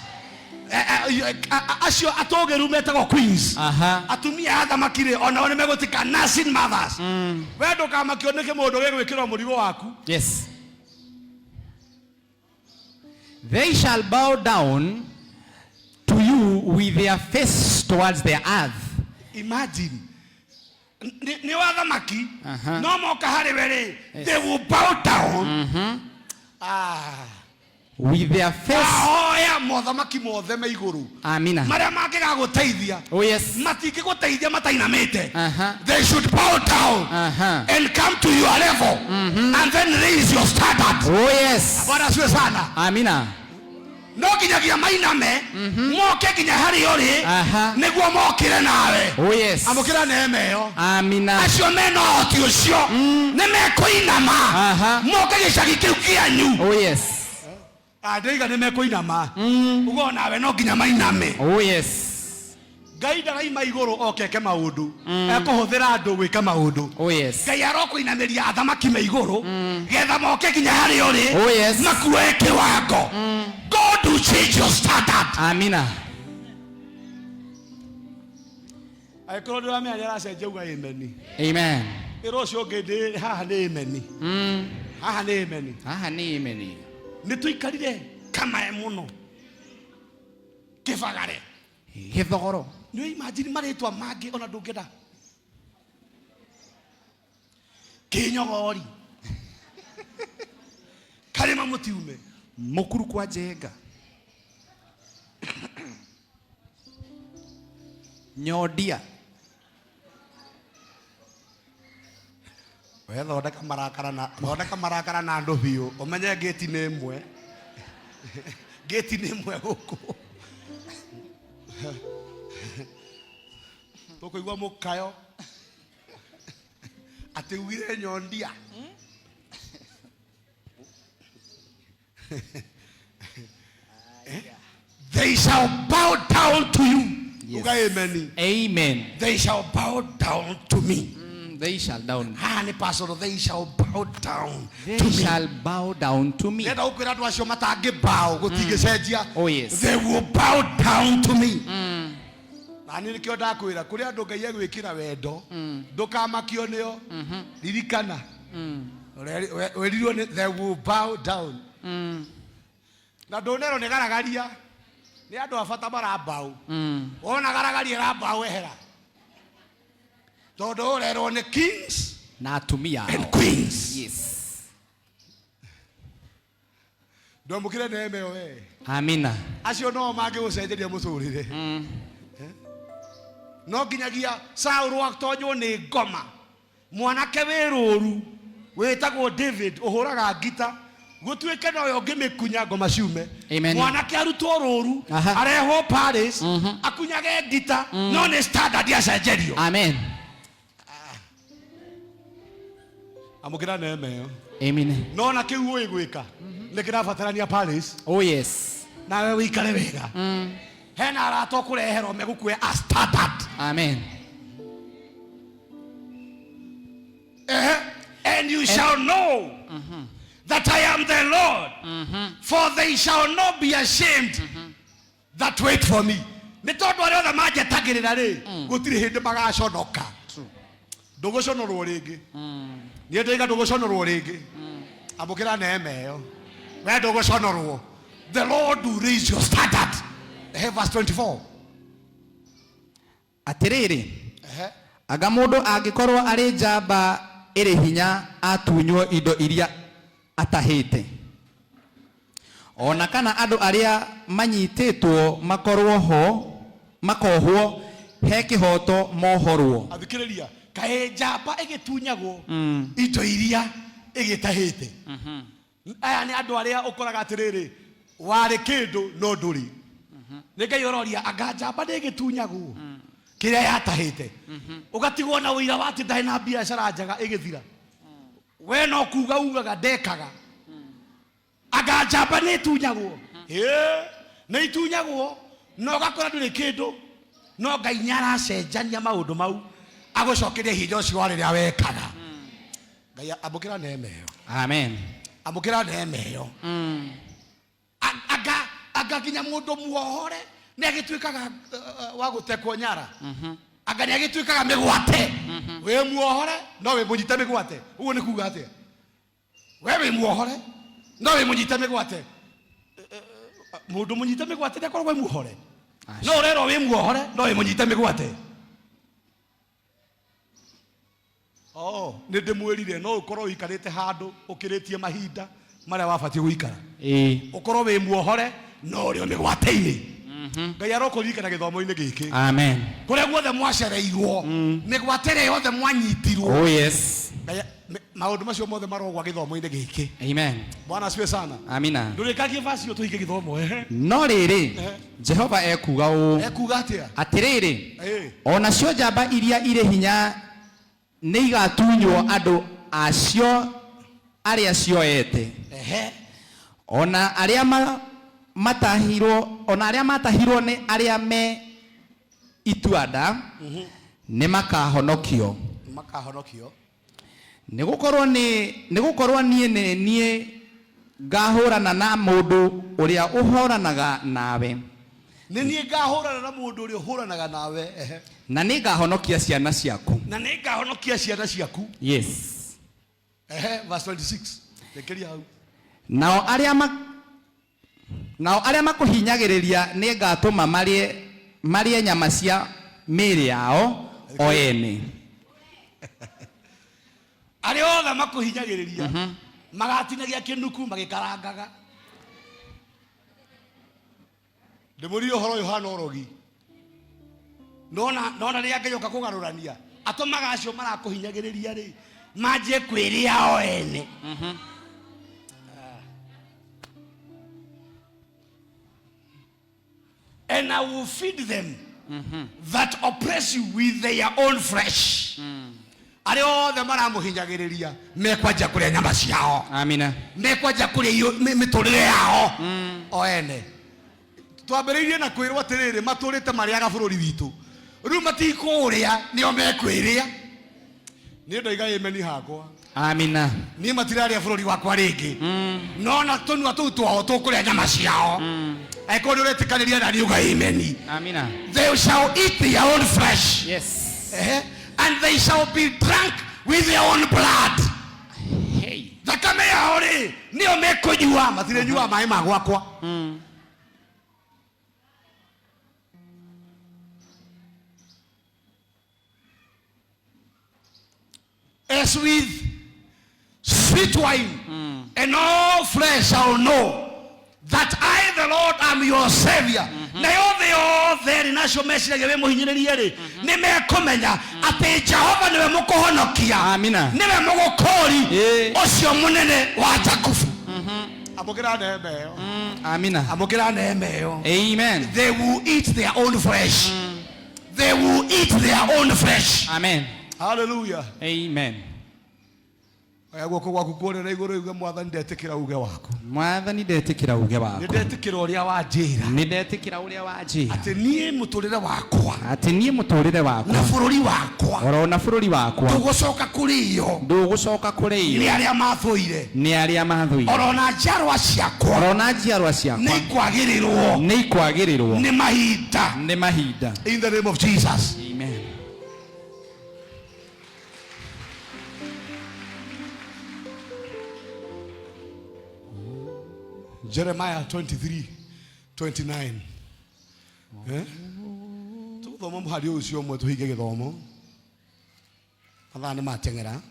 Acio atũgĩru metagwo queens. Aha. Atumia a athamaki rĩ, onao nĩ megũtuĩka nursing mothers. We ndũkamakio nĩ kĩmũndũ gĩgwĩkĩrwo mũrigo waku. Yes. They shall bow down to you with their face towards the earth. Imagine. Nĩ wa athamaki, Aha. no moka harĩ we rĩ, they will bow down. Ah. With their face. Ahoya mothamaki mothe me igũrũ. Amina. Marĩa mangĩgagũteithia. Oh yes. Matingĩgũteithia matainamĩte. Aha. They should bow down Aha. and come to your level and then raise your standard. Oh yes. Bwana asifiwe sana. Amina. No nginyagia mainame moke nginya harĩa ũrĩ Aha. nĩguo mokĩre nawe. Oh yes. Amũkĩra neema ĩyo. Amina. Acio mena ũhoti ũcio nĩ mekũinama Aha. moke gĩcagi kĩu kĩanyu. Oh yes. Andĩiga nĩ mekũinama ugo nawe no nginya mainame. Oh yes. Ngai ndaraima igũrũ oke eke maũndũ, ekũhũthĩra andũ gwĩka maũndũ. Oh yes. Ngai arokũinamĩria athamaki me igũrũ getha moke nginya harĩa ũrĩ Oh yes. makuoe kĩwango. God will change your standard. Amina. Angĩkorwo ndĩramenya nĩ aracenjia uga amen. Amen. Ĩra ũcio ũngĩ ndĩ haha nĩ amen. Haha nĩ amen. Haha nĩ amen. Nĩ tũikarire kamae mũno kĩbagare. Gĩthogoro. Nĩ imagine marĩtwa mangĩ ona ndũngĩenda. Kĩnyogori. Karĩma mũtiume. Mũkuru kwa njenga. Nyondia. We thondeka marakara na thondeka marakara na andũ biũ ũmenye ngĩti nĩ ĩmwe. Ngĩti nĩ ĩmwe gũkũ. Tũkũigua mũkayo atĩ ugire nyondia. They shall bow down to you. Yes. Uga amen. Amen. They shall bow down to me. They shall down. Haha nĩ pastor, they shall bow down They to me. shall bow down to me. Nenda gũkwĩra andũ acio matangĩbow gũtingĩcenjia. Oh yes. They will bow down to me. Na niĩ nĩkĩo ndakwĩra kũrĩ andũ Ngai egwĩkĩra wendo ndũkamakio nĩo. Ririkana werirwo nĩ they will bow down. Na ndũnerwo nĩ garagaria nĩ andũ a bata marambaũ. Wona garagaria ĩrambaũ ehera tondũ ũrerwo nĩ kings Na atumia and ao. queens. Yes. Ndwamũkĩre neema ĩyo we. Amina. Acio no mangĩgũcenjeria mũtũrĩre. No nginyagia Saũlũ atonywo nĩ ngoma mwanake wĩ rũru wĩtagwo David ũhũraga ngita gũtuĩke nowe ũngĩmĩkunya ngoma ciume. Amen. Mwanake arutwo rũru Aha. arehwo Paris akunyage ngita no nĩ standard acenjerio. Amen. Amũkĩra neema ĩyo. Amen. No na kĩu ũĩ gwĩka nĩ kĩrabatarania Paris Oh yes. nawe wĩikare wega. Hena arata ũkũreherwo megũkuoya a standard. Amen. And you shall know that I am the Lord, for they shall not be ashamed that wait for me. Nĩ tondũ arĩa othe manjetagĩrĩra rĩ, gũtirĩ hĩndĩ magaconoka. Ndũgũconorwo rĩngĩ. Niĩ ndoiga ndũgũconorwo rĩngĩ. Amũkĩra neema ĩyo. We ndũgũconorwo. The Lord will raise your standard. Ehe, verse 24. Atĩrĩrĩ, Ehe. anga mũndũ angĩkorwo arĩ njamba ĩrĩ hinya atunywo indo iria atahĩte, ona kana andũ arĩa manyitĩtwo makorwo ho makohwo he kĩhoto mohorwo. Athikĩrĩria, kaĩ njamba ĩgĩtunyagwo indo iria ĩgĩtahĩte. Aya nĩ andũ arĩa ũkoraga atĩrĩrĩ, warĩ kĩndũ no ndũrĩ. Nĩ Ngai ũroria, anga njamba nĩ ĩgĩtunyagwo kĩrĩa yatahĩte, ũgatigwo na ũira wa atĩ ndarĩ na biacara njega ĩgĩthira. We no kuga ugaga ndekaga. Anga njamba nĩ ĩtunyagwo? Ĩĩ, nĩ itunyagwo na ũgakora ndũrĩ kĩndũ, no Ngai nĩ aracenjania maũndũ mau agũcokeria hinya ũcio wa rĩrĩa wekaga. Ngai, amũkĩra neema ĩyo. Amen. Amũkĩra neema ĩyo. Anga nginya mũndũ muohore nĩ agĩtuĩkaga wa gũtekwo nyara. Anga nĩ agĩtuĩkaga mĩgwate. Wĩ muohore no wĩ mũnyite mĩgwate. Ũguo nĩ kuga atĩa? We wĩ muohore no wĩ mũnyite mĩgwate. Mũndũ mũnyite mĩgwate nĩ akoragwo e muohore? No ũrerwo wĩ muohore no wĩ mũnyite mĩgwate. Oh, nĩ ndĩmwĩrire no ũkorwo ũikarĩte handũ ũkĩrĩtie mahinda marĩa wabatiĩ gũikara. Ĩĩ. Ũkorwo wĩ muohore no ũrĩ o mĩgwate-inĩ. Ngai arokũririkana gĩthomo-inĩ gĩkĩ. Amen. Kũrĩa guothe mwacereirwo, mĩgwate ĩrĩa yothe mwanyitirwo. Oh yes. Ngai, maũndũ macio mothe marogwa gĩthomo-inĩ gĩkĩ. Amen. Bwana asifiwe sana. Amina. Ndũrĩkagie vaci ĩyo tũhinge gĩthomo, ehe. No rĩrĩ, Jehova ekuga ũũ. Ekuga atĩa? Atĩrĩrĩ, Ĩĩ. o nacio njamba iria irĩ hinya nĩ igatunywo andũ acio arĩa cioete. Ehe. Ona arĩa matahirwo, ona arĩa matahirwo nĩ arĩa me itua-nda nĩ makahonokio. Makahonokio. Nĩ gũkorwo niĩ nĩ niĩ ngahũrana na mũndũ ũrĩa ũhũranaga nawe. Nĩ niĩ ngahũrana na mũndũ ũrĩa ũhũranaga nawe, ehe. Na nĩ ngahonokia ciana ciaku. Na nĩ ngahonokia ciana ciaku. Yes. Ehe, verse 26, rekeria hau. Nao arĩa makũhinyagĩrĩria nĩ ngatũma marĩe nyama cia mĩĩrĩ yao o ene. Arĩa othe makũhinyagĩrĩria magatinagia kĩnuku magĩkarangaga. Ndĩmũrie ũhoro ũyũ hana ũrogi. Nona rĩrĩa Ngai oka kũgarũrania, atũmaga acio marakũhinyagĩrĩria rĩ manjie kwĩrĩa o ene. And I will feed them that oppress you with their own flesh. Arĩa othe maramũhinyagĩrĩria mekwanja kũrĩa nyama ciao. Amina. Mekwanja kũrĩa mĩtũrĩre yao o ene. Twambĩrĩirie na kwĩrwo atĩrĩrĩ, matũrĩte marĩaga bũrũri witũ, rĩu matikũũrĩa, nĩo mekwĩrĩa. Niĩ ndoiga ĩmeni hakwa. Amina. Niĩ matirarĩa bũrũri wakwa rĩngĩ, nona tũnua tũu twao tũkũrĩa nyama ciao. Angĩkorwo nĩ ũretĩkanĩria na niĩ, uga ĩmeni. Amina. They shall eat their own flesh. Yes. Ehe. And they shall be drunk with their own blood. Hey. Thakame yao rĩ nĩyo mekũnyua, matirĩnyua maĩ ma gwakwa. As with sweet wine, and all flesh shall know that I the Lord am your savior. Nayo thĩ yothe rĩ, nacio meciragia wĩ mũhinyĩrĩrie rĩ, nĩ mekũmenya atĩ Jehova nĩwe mũkũhonokia. Amina. Nĩwe mũgũkũri ũcio mũnene wa Jakubu. Amũkĩra neema ĩyo. Amina. Amũkĩra neema ĩyo. Amen. They will eat their own flesh. They will eat their own flesh. Amen. Hallelujah. Amen. Oya guoko gwaku kũrĩa na igũrũ uge, Mwathani, ndetĩkĩra uge waku. Mwathani, ndetĩkĩra uge Nĩ waku. ndetĩkĩra ũrĩa wanjĩra. Nĩ ndetĩkĩra ũrĩa wanjĩra. Atĩ niĩ mũtũrĩre wakwa atĩ niĩ mũtũrĩre na wakwa bũrũri wakwa oro na bũrũri wakwa tũgũcoka kũrĩo ndũgũcoka nĩ kũrĩo arĩa mathũire. Nĩ arĩa mathũire. Oro na njiarwa ciakwa oro na njiarwa nĩ ciakwa ikwagĩrĩrwo nĩ ikwagĩrĩrwo nĩ mahinda. Nĩ mahinda. In the name of Jesus. Amen. Jeremiah 23 29. Eh? Tũgũthoma mũhari ũcio ũmwe tũhinge gĩthomo. Mathaa nĩ mateng'era.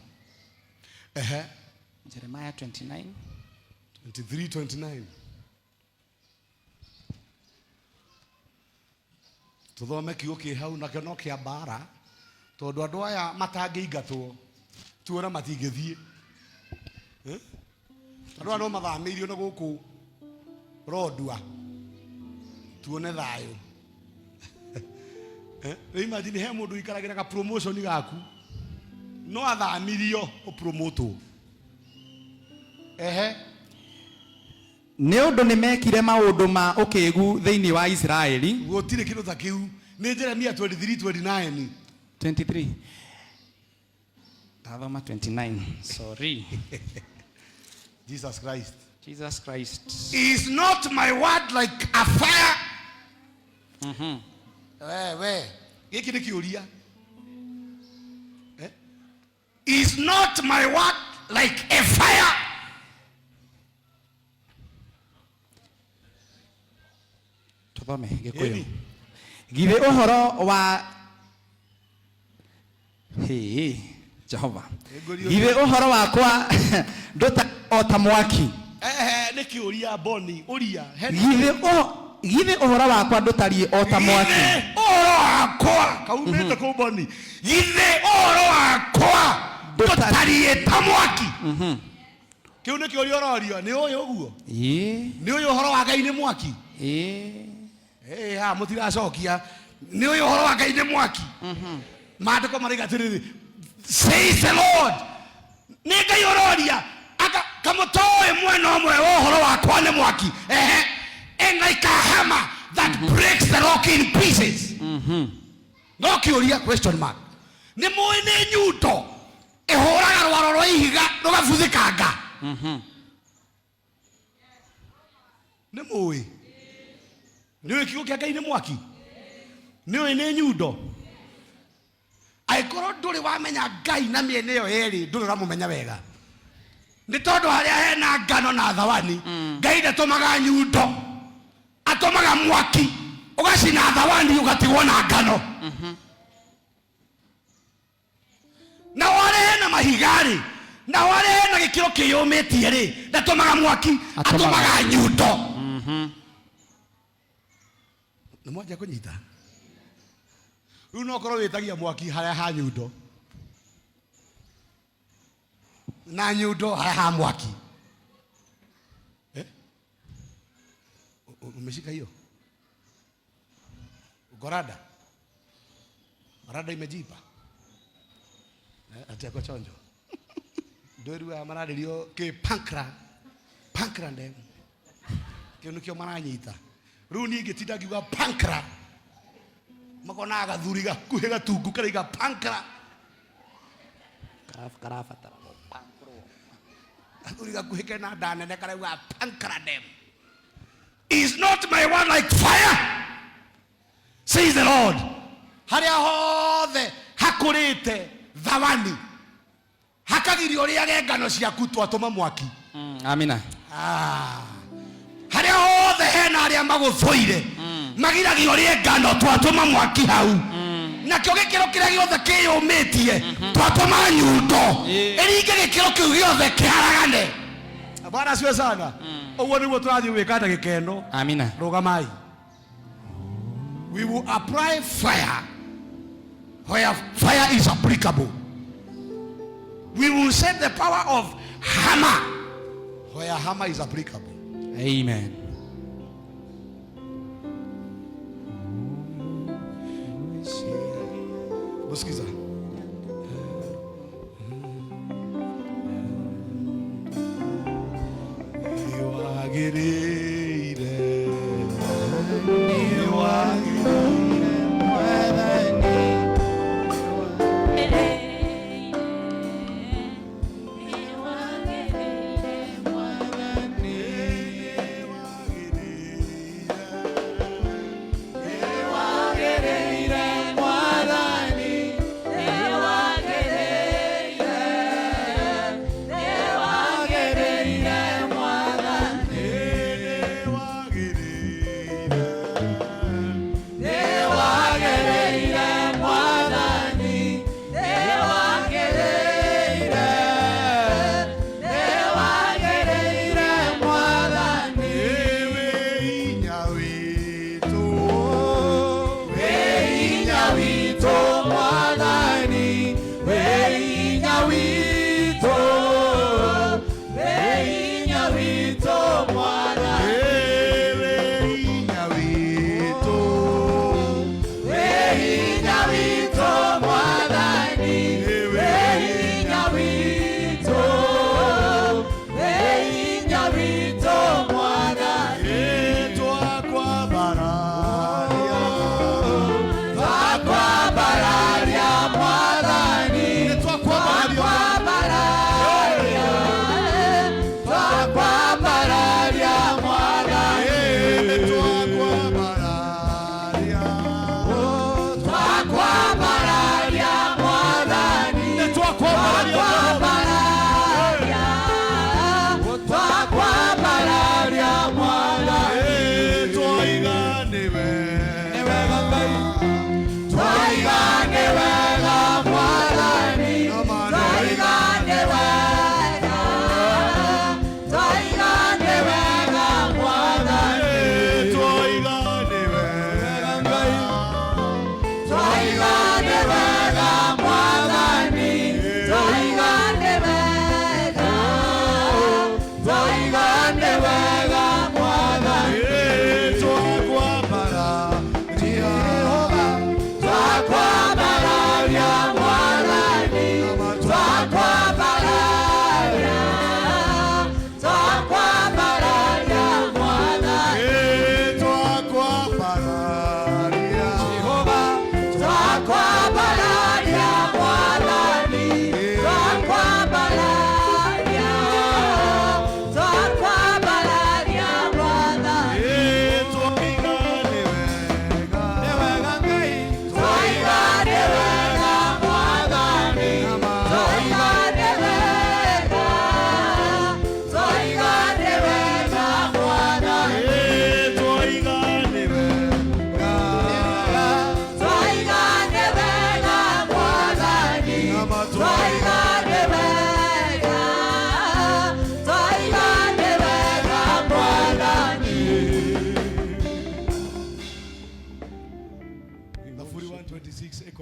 Ehe. Jeremiah 29. 23 29. Tũthome kiugo kĩ hau nakĩo no kĩa mbara tondũ andũ aya matangĩingatwo tuona matingĩthiĩ. Eh? Andũ aya no mathamĩirio na gũkũ Rondua tuone thayũ. Eh? Rĩu imagine he mũndũ ũikaragĩra ka promotion gaku no athamirio ũpromotwo. Ehe. Nĩ ũndũ nĩmekire maũndũ ma ũkĩgu thĩinĩ wa Isiraeli. Gũtirĩ kĩndũ ta kĩu. Nĩ Jeremia 23 29. 23. Ndathoma 29. Sorry. Jesus Christ. Jesus Christ. Is not my word like a fire? We, we. Gĩkĩ nĩ kĩũria. Eh? Is not my word like a fire? Tuthome Gĩkũyũ. Ĩni. Githĩ ũhoro wa hĩ Jehova. Nĩngũrio- Githĩ ũhoro wakwa ndũta o ta mwaki. Ehe, nĩ kĩũria Boni, ũria. He- Githĩ ũhoro wakwa ndũtariĩ o ta mwaki. Githĩ ũhoro wakwa kaumĩte kũu Boni. Githĩ ũhoro wakwa ndũtariĩ ta mwaki. Kĩu nĩ kĩũria ũrorio, nĩ ũyũ ũguo? Ĩĩ. Nĩ ũyũ ũhoro wa Ngai nĩ mwaki? Ĩĩ. Ĩĩ, haha mũtiracokia. Nĩ ũyũ ũhoro wa Ngai nĩ mwaki? Maandĩko marauga atĩrĩrĩ, says the Lord. Nĩ Ngai ũroria, aka kamũtoĩ mwena ũmwe wa ũhoro wakwa nĩ mwaki. Ehe. And like a hammer that breaks the rock in pieces. No kĩũria question mark. Nĩ mũĩ nĩ nyundo ĩhũraga rwaro rwa ihiga rũgabuthĩkanga. Nĩ mũĩ? Nĩ ũĩ kiugo kĩa Ngai nĩ mwaki? Nĩ ũĩ nĩ nyundo? Angĩkorwo ndũrĩ wamenya Ngai na mĩena ĩyo yerĩ, ndũrĩ ũramũmenya wega. Nĩ tondũ harĩa hena ngano na thawani, Ngai ndatũmaga nyundo, atũmaga mwaki ũgacina thawani ũgatigwo na ngano. Na harĩa hena mahiga rĩ, na harĩa hena gĩkĩro kĩyũmĩtie rĩ, ndatũmaga mwaki, atũmaga nyundo. Nĩ mwanjia kũnyita? Rĩu no korwo wĩtagia mwaki harĩa ha nyundo na nyundo harĩa ha mwaki. Eh? Umeshika hiyo? Uko rada? Rada imejipa? Eh, ati ako chonjo. Ndwĩruaga mararĩrio kĩ pankra pankra ndem kĩu nĩkĩo maranyita. Rĩu niĩ ngĩtinda ngiuga pankra makonaga gathuri gakuhĩ gatungu karaiga pankra Karabatara gũpangrwo. Gathuri gakuhĩ kena nda nene karauga pankra ndem. Is not my word like fire? Says the Lord. Harĩa hothe hakũrĩte thawani hakagirio ũrĩage ngano ciaku twatũma mwaki. Amina. Ah. Harĩa hothe hena arĩa magũthũire magiragio ũrĩe ngano twatũma mwaki hau. Nakĩo gĩkĩro kĩrĩa gĩothe kĩyũmĩtie twatũma nyundo ĩringe gĩkĩro kĩu gĩothe kĩharagane. Bwana asifiwe sana. Ũguo nĩguo tũrathiĩ gwĩka ndagĩka ĩno. Amina. Rũgamai. We will apply fire where fire is applicable. We will set the power of hammer where hammer is applicable. Amen. Musikiza. Nĩwagĩrĩire, nĩwagĩrĩire Mwathani. Nĩwagĩrĩire,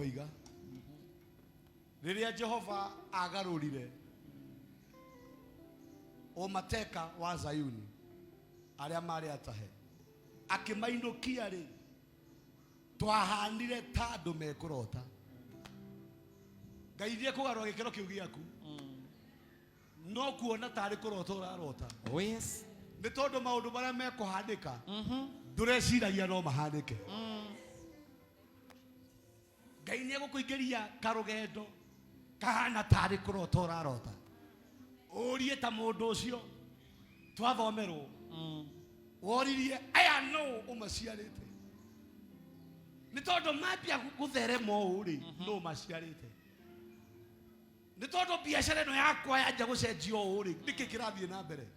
Ikoiga rĩrĩa Jehova agarũrire ũmateka wa Zayuni arĩa marĩ atahe akĩmainũkia rĩ, twahanire ta andũ mekũrota. Ngai nĩ ekũgarũra gĩkĩro kĩu gĩaku, no kuona tarĩ kũrota ũrarota. Oh yes. Nĩ tondũ maũndũ marĩa mekũhanĩka ndũreciragia no mahanĩke. Ngai nĩ egũkũingĩria karũgendo kahana tarĩ kũrota ũrarota, ũrie ta mũndũ ũcio twathomerwo woririe aya no ũmaciarĩte, nĩ tondũ mambia gũtherema ũũ rĩ, no ũmaciarĩte. Nĩ tondũ biacara ĩno yakwa yanjia gũcenjio ũũ rĩ, nĩkĩ kĩrathiĩ na mbere?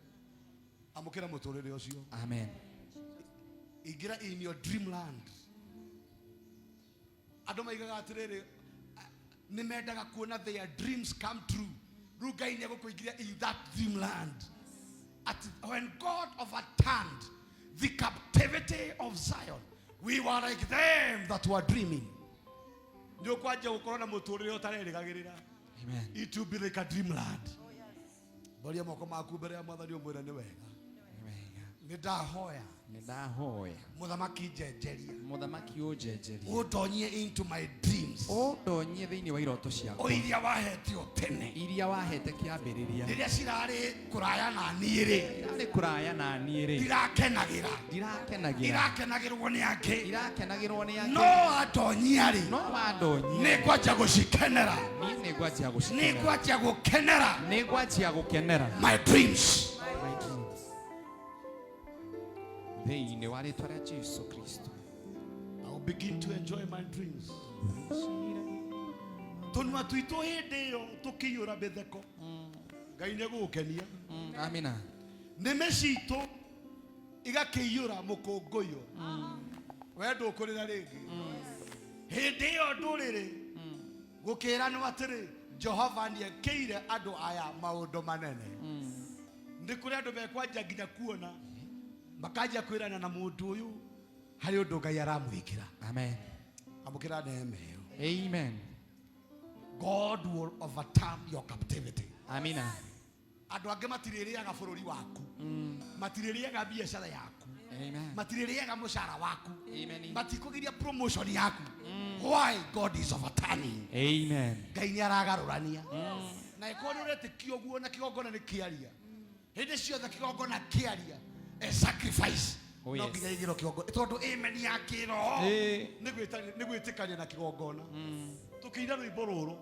Amũkĩra mũtũrĩre ũcio. Amen. Ingĩra in your dreamland. Andũ maigaga atĩrĩrĩ, nĩ mendaga kuona their dreams come true. Rĩu Ngai nĩ egũkũingĩria in that dreamland. At when God overturned the captivity of Zion, we were like them that were dreaming. Nĩ ũkwanjia gũkorwo na mũtũrĩre ũtarerĩgagĩrĩra. Amen. It will be like a dreamland. Mboria moko maku mbere ya Mwathani ũmwĩre nĩ wega. Wega. Nĩ ndahoya. Nĩ ndahoya. Mũthamaki njenjeria. Mũthamaki ũnjenjerie. Ũndonyie into my dreams. Ũndonyie thĩinĩ wa iroto O ciakwa. iria wahetio tene. Iria wahete kĩambĩrĩria. Rĩrĩa cirarĩ kũraya na niĩ rĩ, Irarĩ kũraya na niĩ rĩ. ndirakenagĩra. Ndirakenagĩra. Irakenagĩrwo nĩ angĩ. Irakenagĩrwo nĩ angĩ. No wandonyia rĩ, No wandonyia. nĩ ngwanjia gũcikenera. Niĩ nĩ ngwanjia Nĩ gũcikenera. ngwanjia gũkenera Nĩ ngwanjia gũkenera. my dreams. My dreams. Thĩinĩ wa rĩtwa rĩa Jesu Kristo. I will begin to enjoy my dreams. Tũnua twitũ hĩndĩ ĩyo tũkĩiyũra mĩtheko. Ngai nĩ egũgũkenia. Amina. Nĩmĩ citũ igakĩiyũra mũkũngũyũ. We ndũkũrĩra rĩngĩ. Hĩndĩ ĩyo ndũrĩrĩ gũkĩranwo atĩrĩ, Jehova nĩekĩire andũ aya maũndũ manene. Nĩ kũrĩ andũ mekwanjia nginya kuona makanjia kwĩrana na mũndũ ũyũ harĩ ũndũ Ngai aramwĩkĩra. Amen. Amũkĩra neema ĩyo. Amen. God will overturn your captivity. Amina. Andũ angĩ matirĩrĩaga bũrũri waku, matirĩrĩaga biacara yaku, Amen. matirĩrĩaga mũcara waku, Amen. matikũgiria promotion yaku. Why? God is overturning. Amen. Ngai nĩ aragarũrania. Na ĩkorwo nĩ ũretĩkia ũguo na kĩgongona nĩ kĩaria, hĩndĩ ciothe kĩgongona kĩaria a sacrifice. Oh, No yes. nginya igĩrwo kĩgongona tondũ amen ya kĩroho Ĩĩ. nĩ gwĩtĩkania na kĩgongona. Tũkĩina rwĩmbo rũrũ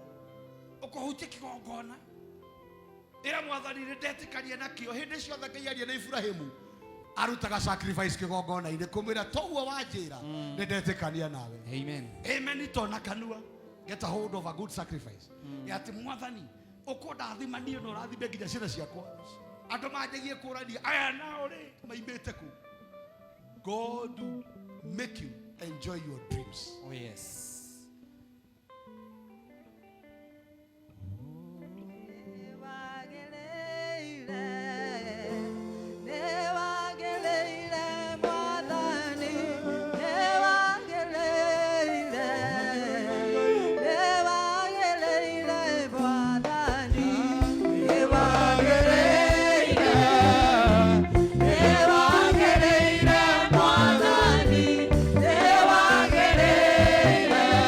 ũkũhutia kĩgongona, ĩra Mwathani nĩ ndetĩkania nakĩo. Hĩndĩ ciothe Ngai aria na Ibrahimu arutaga sacrifice kĩgongona-inĩ kũmwĩra toguo wanjĩra nĩ ndetĩkania nawe. Amen. Amen itona kanua. Get a hold of a good sacrifice. Ya atĩ Mwathani ũkũndathima niĩ na ũrathime nginya ciana ciakwa. Andũ manjagie kũrania aya nao rĩ maimĩte kũ. God will make you enjoy your dreams. Oh yes. Mwathani, nĩwagĩrĩire.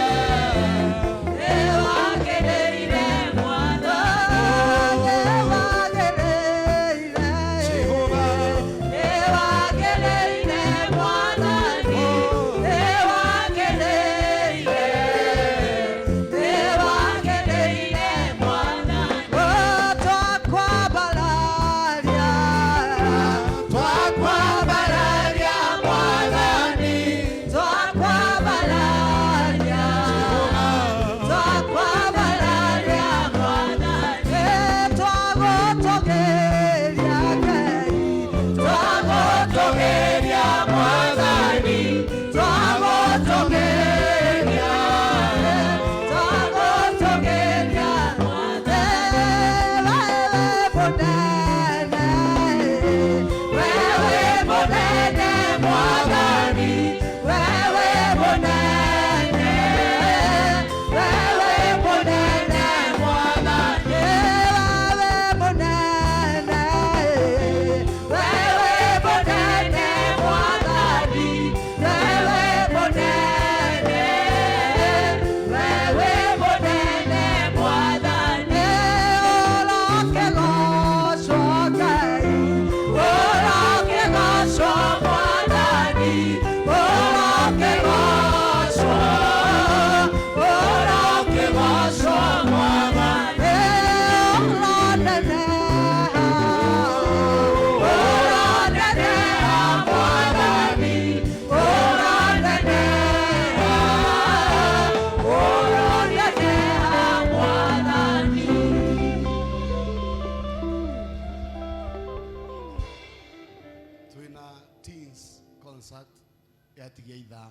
Yatigia ithaa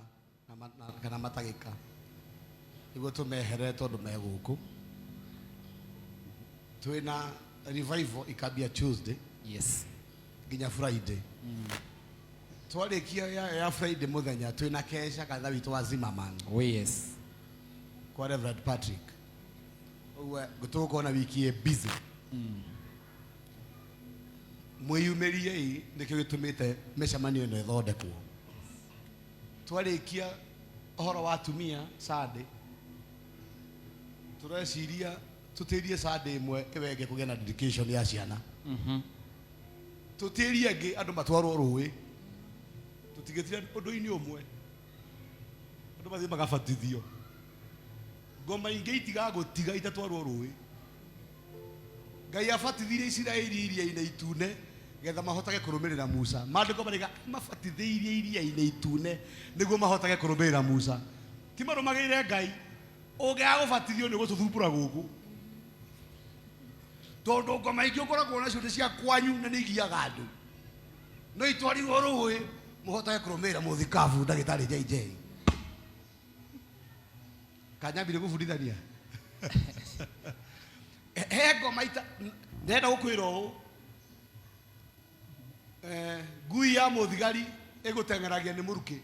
na kana matagĩka nĩguo tũmeherere tondũ me gũkũ. Twĩna revival ikambia Tuesday Yes. nginya Friday. Twarĩkia ya Friday mũthenya twĩna kesha kanitha witũ wa Zimmerman. Oh yes. Kwa Reverend Patrick. Ũguo tũgũkorwo na wiki ĩ busy. Mwĩyumĩriei nĩkĩo gĩtũmĩte mĩcemanio ĩno ĩthondekwo. Twarĩkia ũhoro wa atumia Sunday, tũreciria tũtĩrie Sunday ĩmwe ĩwe ĩngĩ kũgĩa na dedication ya ciana. Tũtĩrie ĩngĩ andũ matwarwo rũĩ. Tũtigĩtire ũndũ-inĩ ũmwe. Andũ mathiĩ magabatithio. Ngoma ingĩ itigagũtiga itatwarwo rũĩ. Ngai abatithirie Isiraeli iria-inĩ itune getha mahotage kũrũmĩrĩra Musa. Maandĩko marĩga mabatithĩirie iria-inĩ itune nĩguo mahotage kũrũmĩrĩra Musa. Ti marũmagĩrĩre Ngai. Ũngĩaga gũbatithio nĩ ũgũtũthumbũra gũkũ. Tondũ ngoma ingĩ ũkoragwo nacio nĩ cia kwanyu na nĩ igiaga andũ. No itwarirwo rũĩ mũhotage kũrũmĩrĩra mũthikabu ndagĩtarĩ JJ. Kanyambire gũbundithania. He ngoma ita ndĩrenda gũkwĩra ũũ. Ngui ya mũthigari ĩgũteng'eragia nĩ mũrukĩ.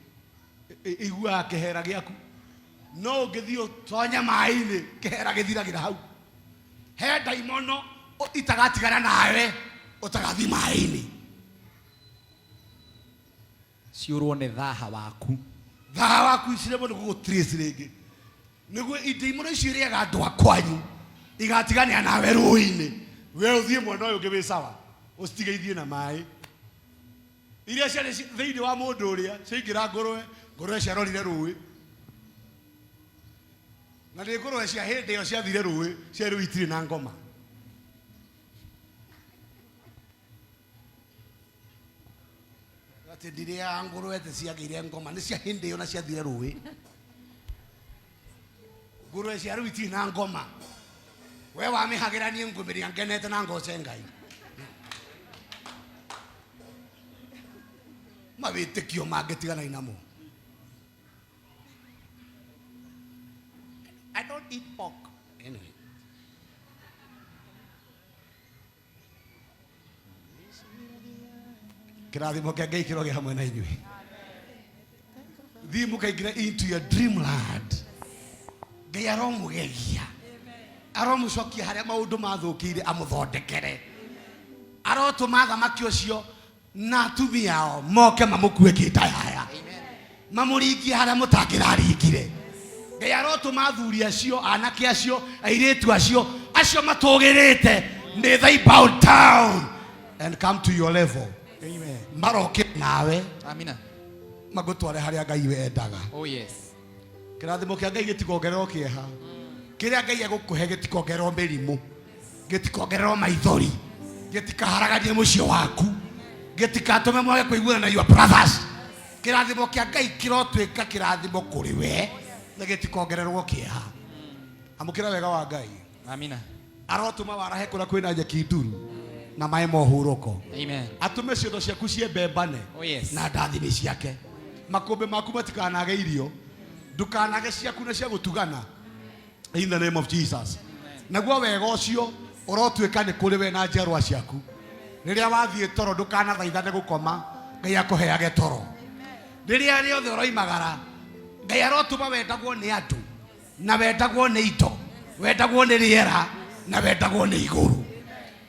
Ĩiguaga kĩhera gĩaku. No ũngĩthiĩ ũtonye maĩ-inĩ kĩhera gĩthiragĩra hau. He ndaimono itagatigana nawe ũtagathiĩ maĩ-inĩ. Ciũrwo nĩ thaha waku. Thaha waku ciremwo nĩ gũgũtrace rĩngĩ. Nĩguo ndaimono icio irĩaga andũ a kwanyu igatiganĩa nawe rũĩ-inĩ. We ũthiĩ mwena ũyũ ũngĩ wĩ sawa, ũcitige ithiĩ na maĩ. Iria ciarĩ thĩinĩ wa mũndũ ũrĩa ciaingĩra ngũrwe, ngũrwe ciarorire rũĩ. Na nĩ ngũrwe cia hĩndĩ ĩyo ciathire rũĩ, cia rĩu itirĩ na ngoma. Atĩ ndirĩaga ngũrwe atĩ ciagĩire ngoma, nĩ cia hĩndĩ ĩyo na ciathire rũĩ. Ngũrwe cia rĩu itirĩ na ngoma. We wamĩhagĩra niĩ ngũmĩrĩa ngenete na ngoce Ngai. Mawĩtĩkio mangĩtigana namo. I don't eat pork. Anyway. Kĩrathimo kĩa Ngai kĩrogĩa hamwe na inyuĩ. Thiĩ mũkaingĩre into your dreamland. Ngai aromũgegia. Aromũcokia harĩa maũndũ mathũkĩire amũthondekere. Arotũma thamaki ũcio na atumia ao moke mamũkue kĩndayaya. Mamũringie harĩa mũtangĩraringire. Ngai arotũma athuri acio, anake acio, airĩtu acio, acio matũgĩrĩte, may they bow down and come to your level. Amen. Maroke nawe. Amina. Magũtware harĩa Ngai wendaga. Oh yes. Kĩrathimo kĩa Ngai gĩtikongererwo kĩeha. Kĩrĩa Ngai egũkũhe gĩtikongererwo mĩrimũ. Gĩtikongererwo maithori. Gĩtikaharaganie mũciĩ waku. Gĩtikatũme mwage kũiguana na your brothers. Kĩrathimo kĩa Ngai kĩrotuĩka kĩrathimo kũrĩ we na gĩtikongererwo kĩeha. Amũkĩra wega wa Ngai. Amina. Arotũma warahe kũrĩa kwĩna nyeki nduru na maĩ ma ũhurũko. Amen. Atũme ciondo ciaku ciembembane. Oh yes. Na ndathimi ciake. Makũmbĩ maku matikanage irio. Ndukanage ciaku na cia gũtugana. In the name of Jesus. Naguo wega ũcio ũrotuĩka nĩ kũrĩ we na njiarwa ciaku. Rĩrĩa wathiĩ toro ndũkanathaithane gũkoma, Ngai akũheage toro. Rĩrĩa rĩothe ũroimagara, Ngai arotũma wendagwo nĩ andũ, na wendagwo nĩ indo, wendagwo nĩ rĩera, na wendagwo nĩ igũrũ.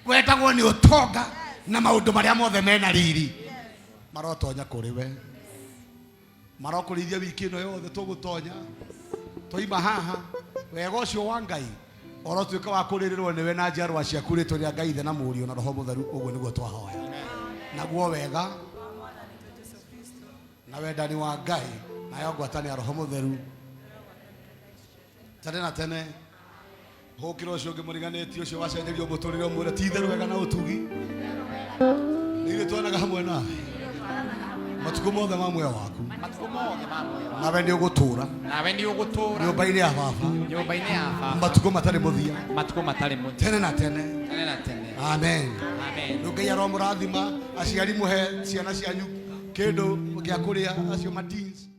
Wendagwo nĩ ũtonga na maũndũ marĩa mothe mena riri. Marotonya kũrĩ we. Marokũrĩithia wiki ĩno yothe tũgũtonya. Twaima haha, wega ũcio wa Ngai ũrotuĩka wa kũrĩrĩrwo nĩwe na njiarwa ciaku rĩtwa rĩa Ngai Ithe na Mũriũ na Roho Mũtheru, ũguo nĩguo twahoya. Naguo wega na wendani wa Ngai nayo ngwatanĩro ya Roho Mũtheru tene na tene. Hũkĩra ũcio ũngĩ mũriganĩtie ũcio wacenjerio mũtũrĩre ũmwĩre ti itherũ wega na ũtugi nĩ ithuĩ twanaga hamwe nawe matukũ mothe ma muoyo waku. Matukũ mothe ma muoyo waku. Nawe nĩ ũgũtũũra. Nawe nĩ ũgũtũũra. Nyũmba-inĩ ya baba. Nyũmba-inĩ ya baba. Matukũ matarĩ mũthia. Matukũ matarĩ mũthia. Tene na tene. Tene na tene. Amen. Amen. Rĩu Ngai aromũrathima, aciari mũhe ciana cianyu Kĩndũ gĩa kũrĩa acio ma teens.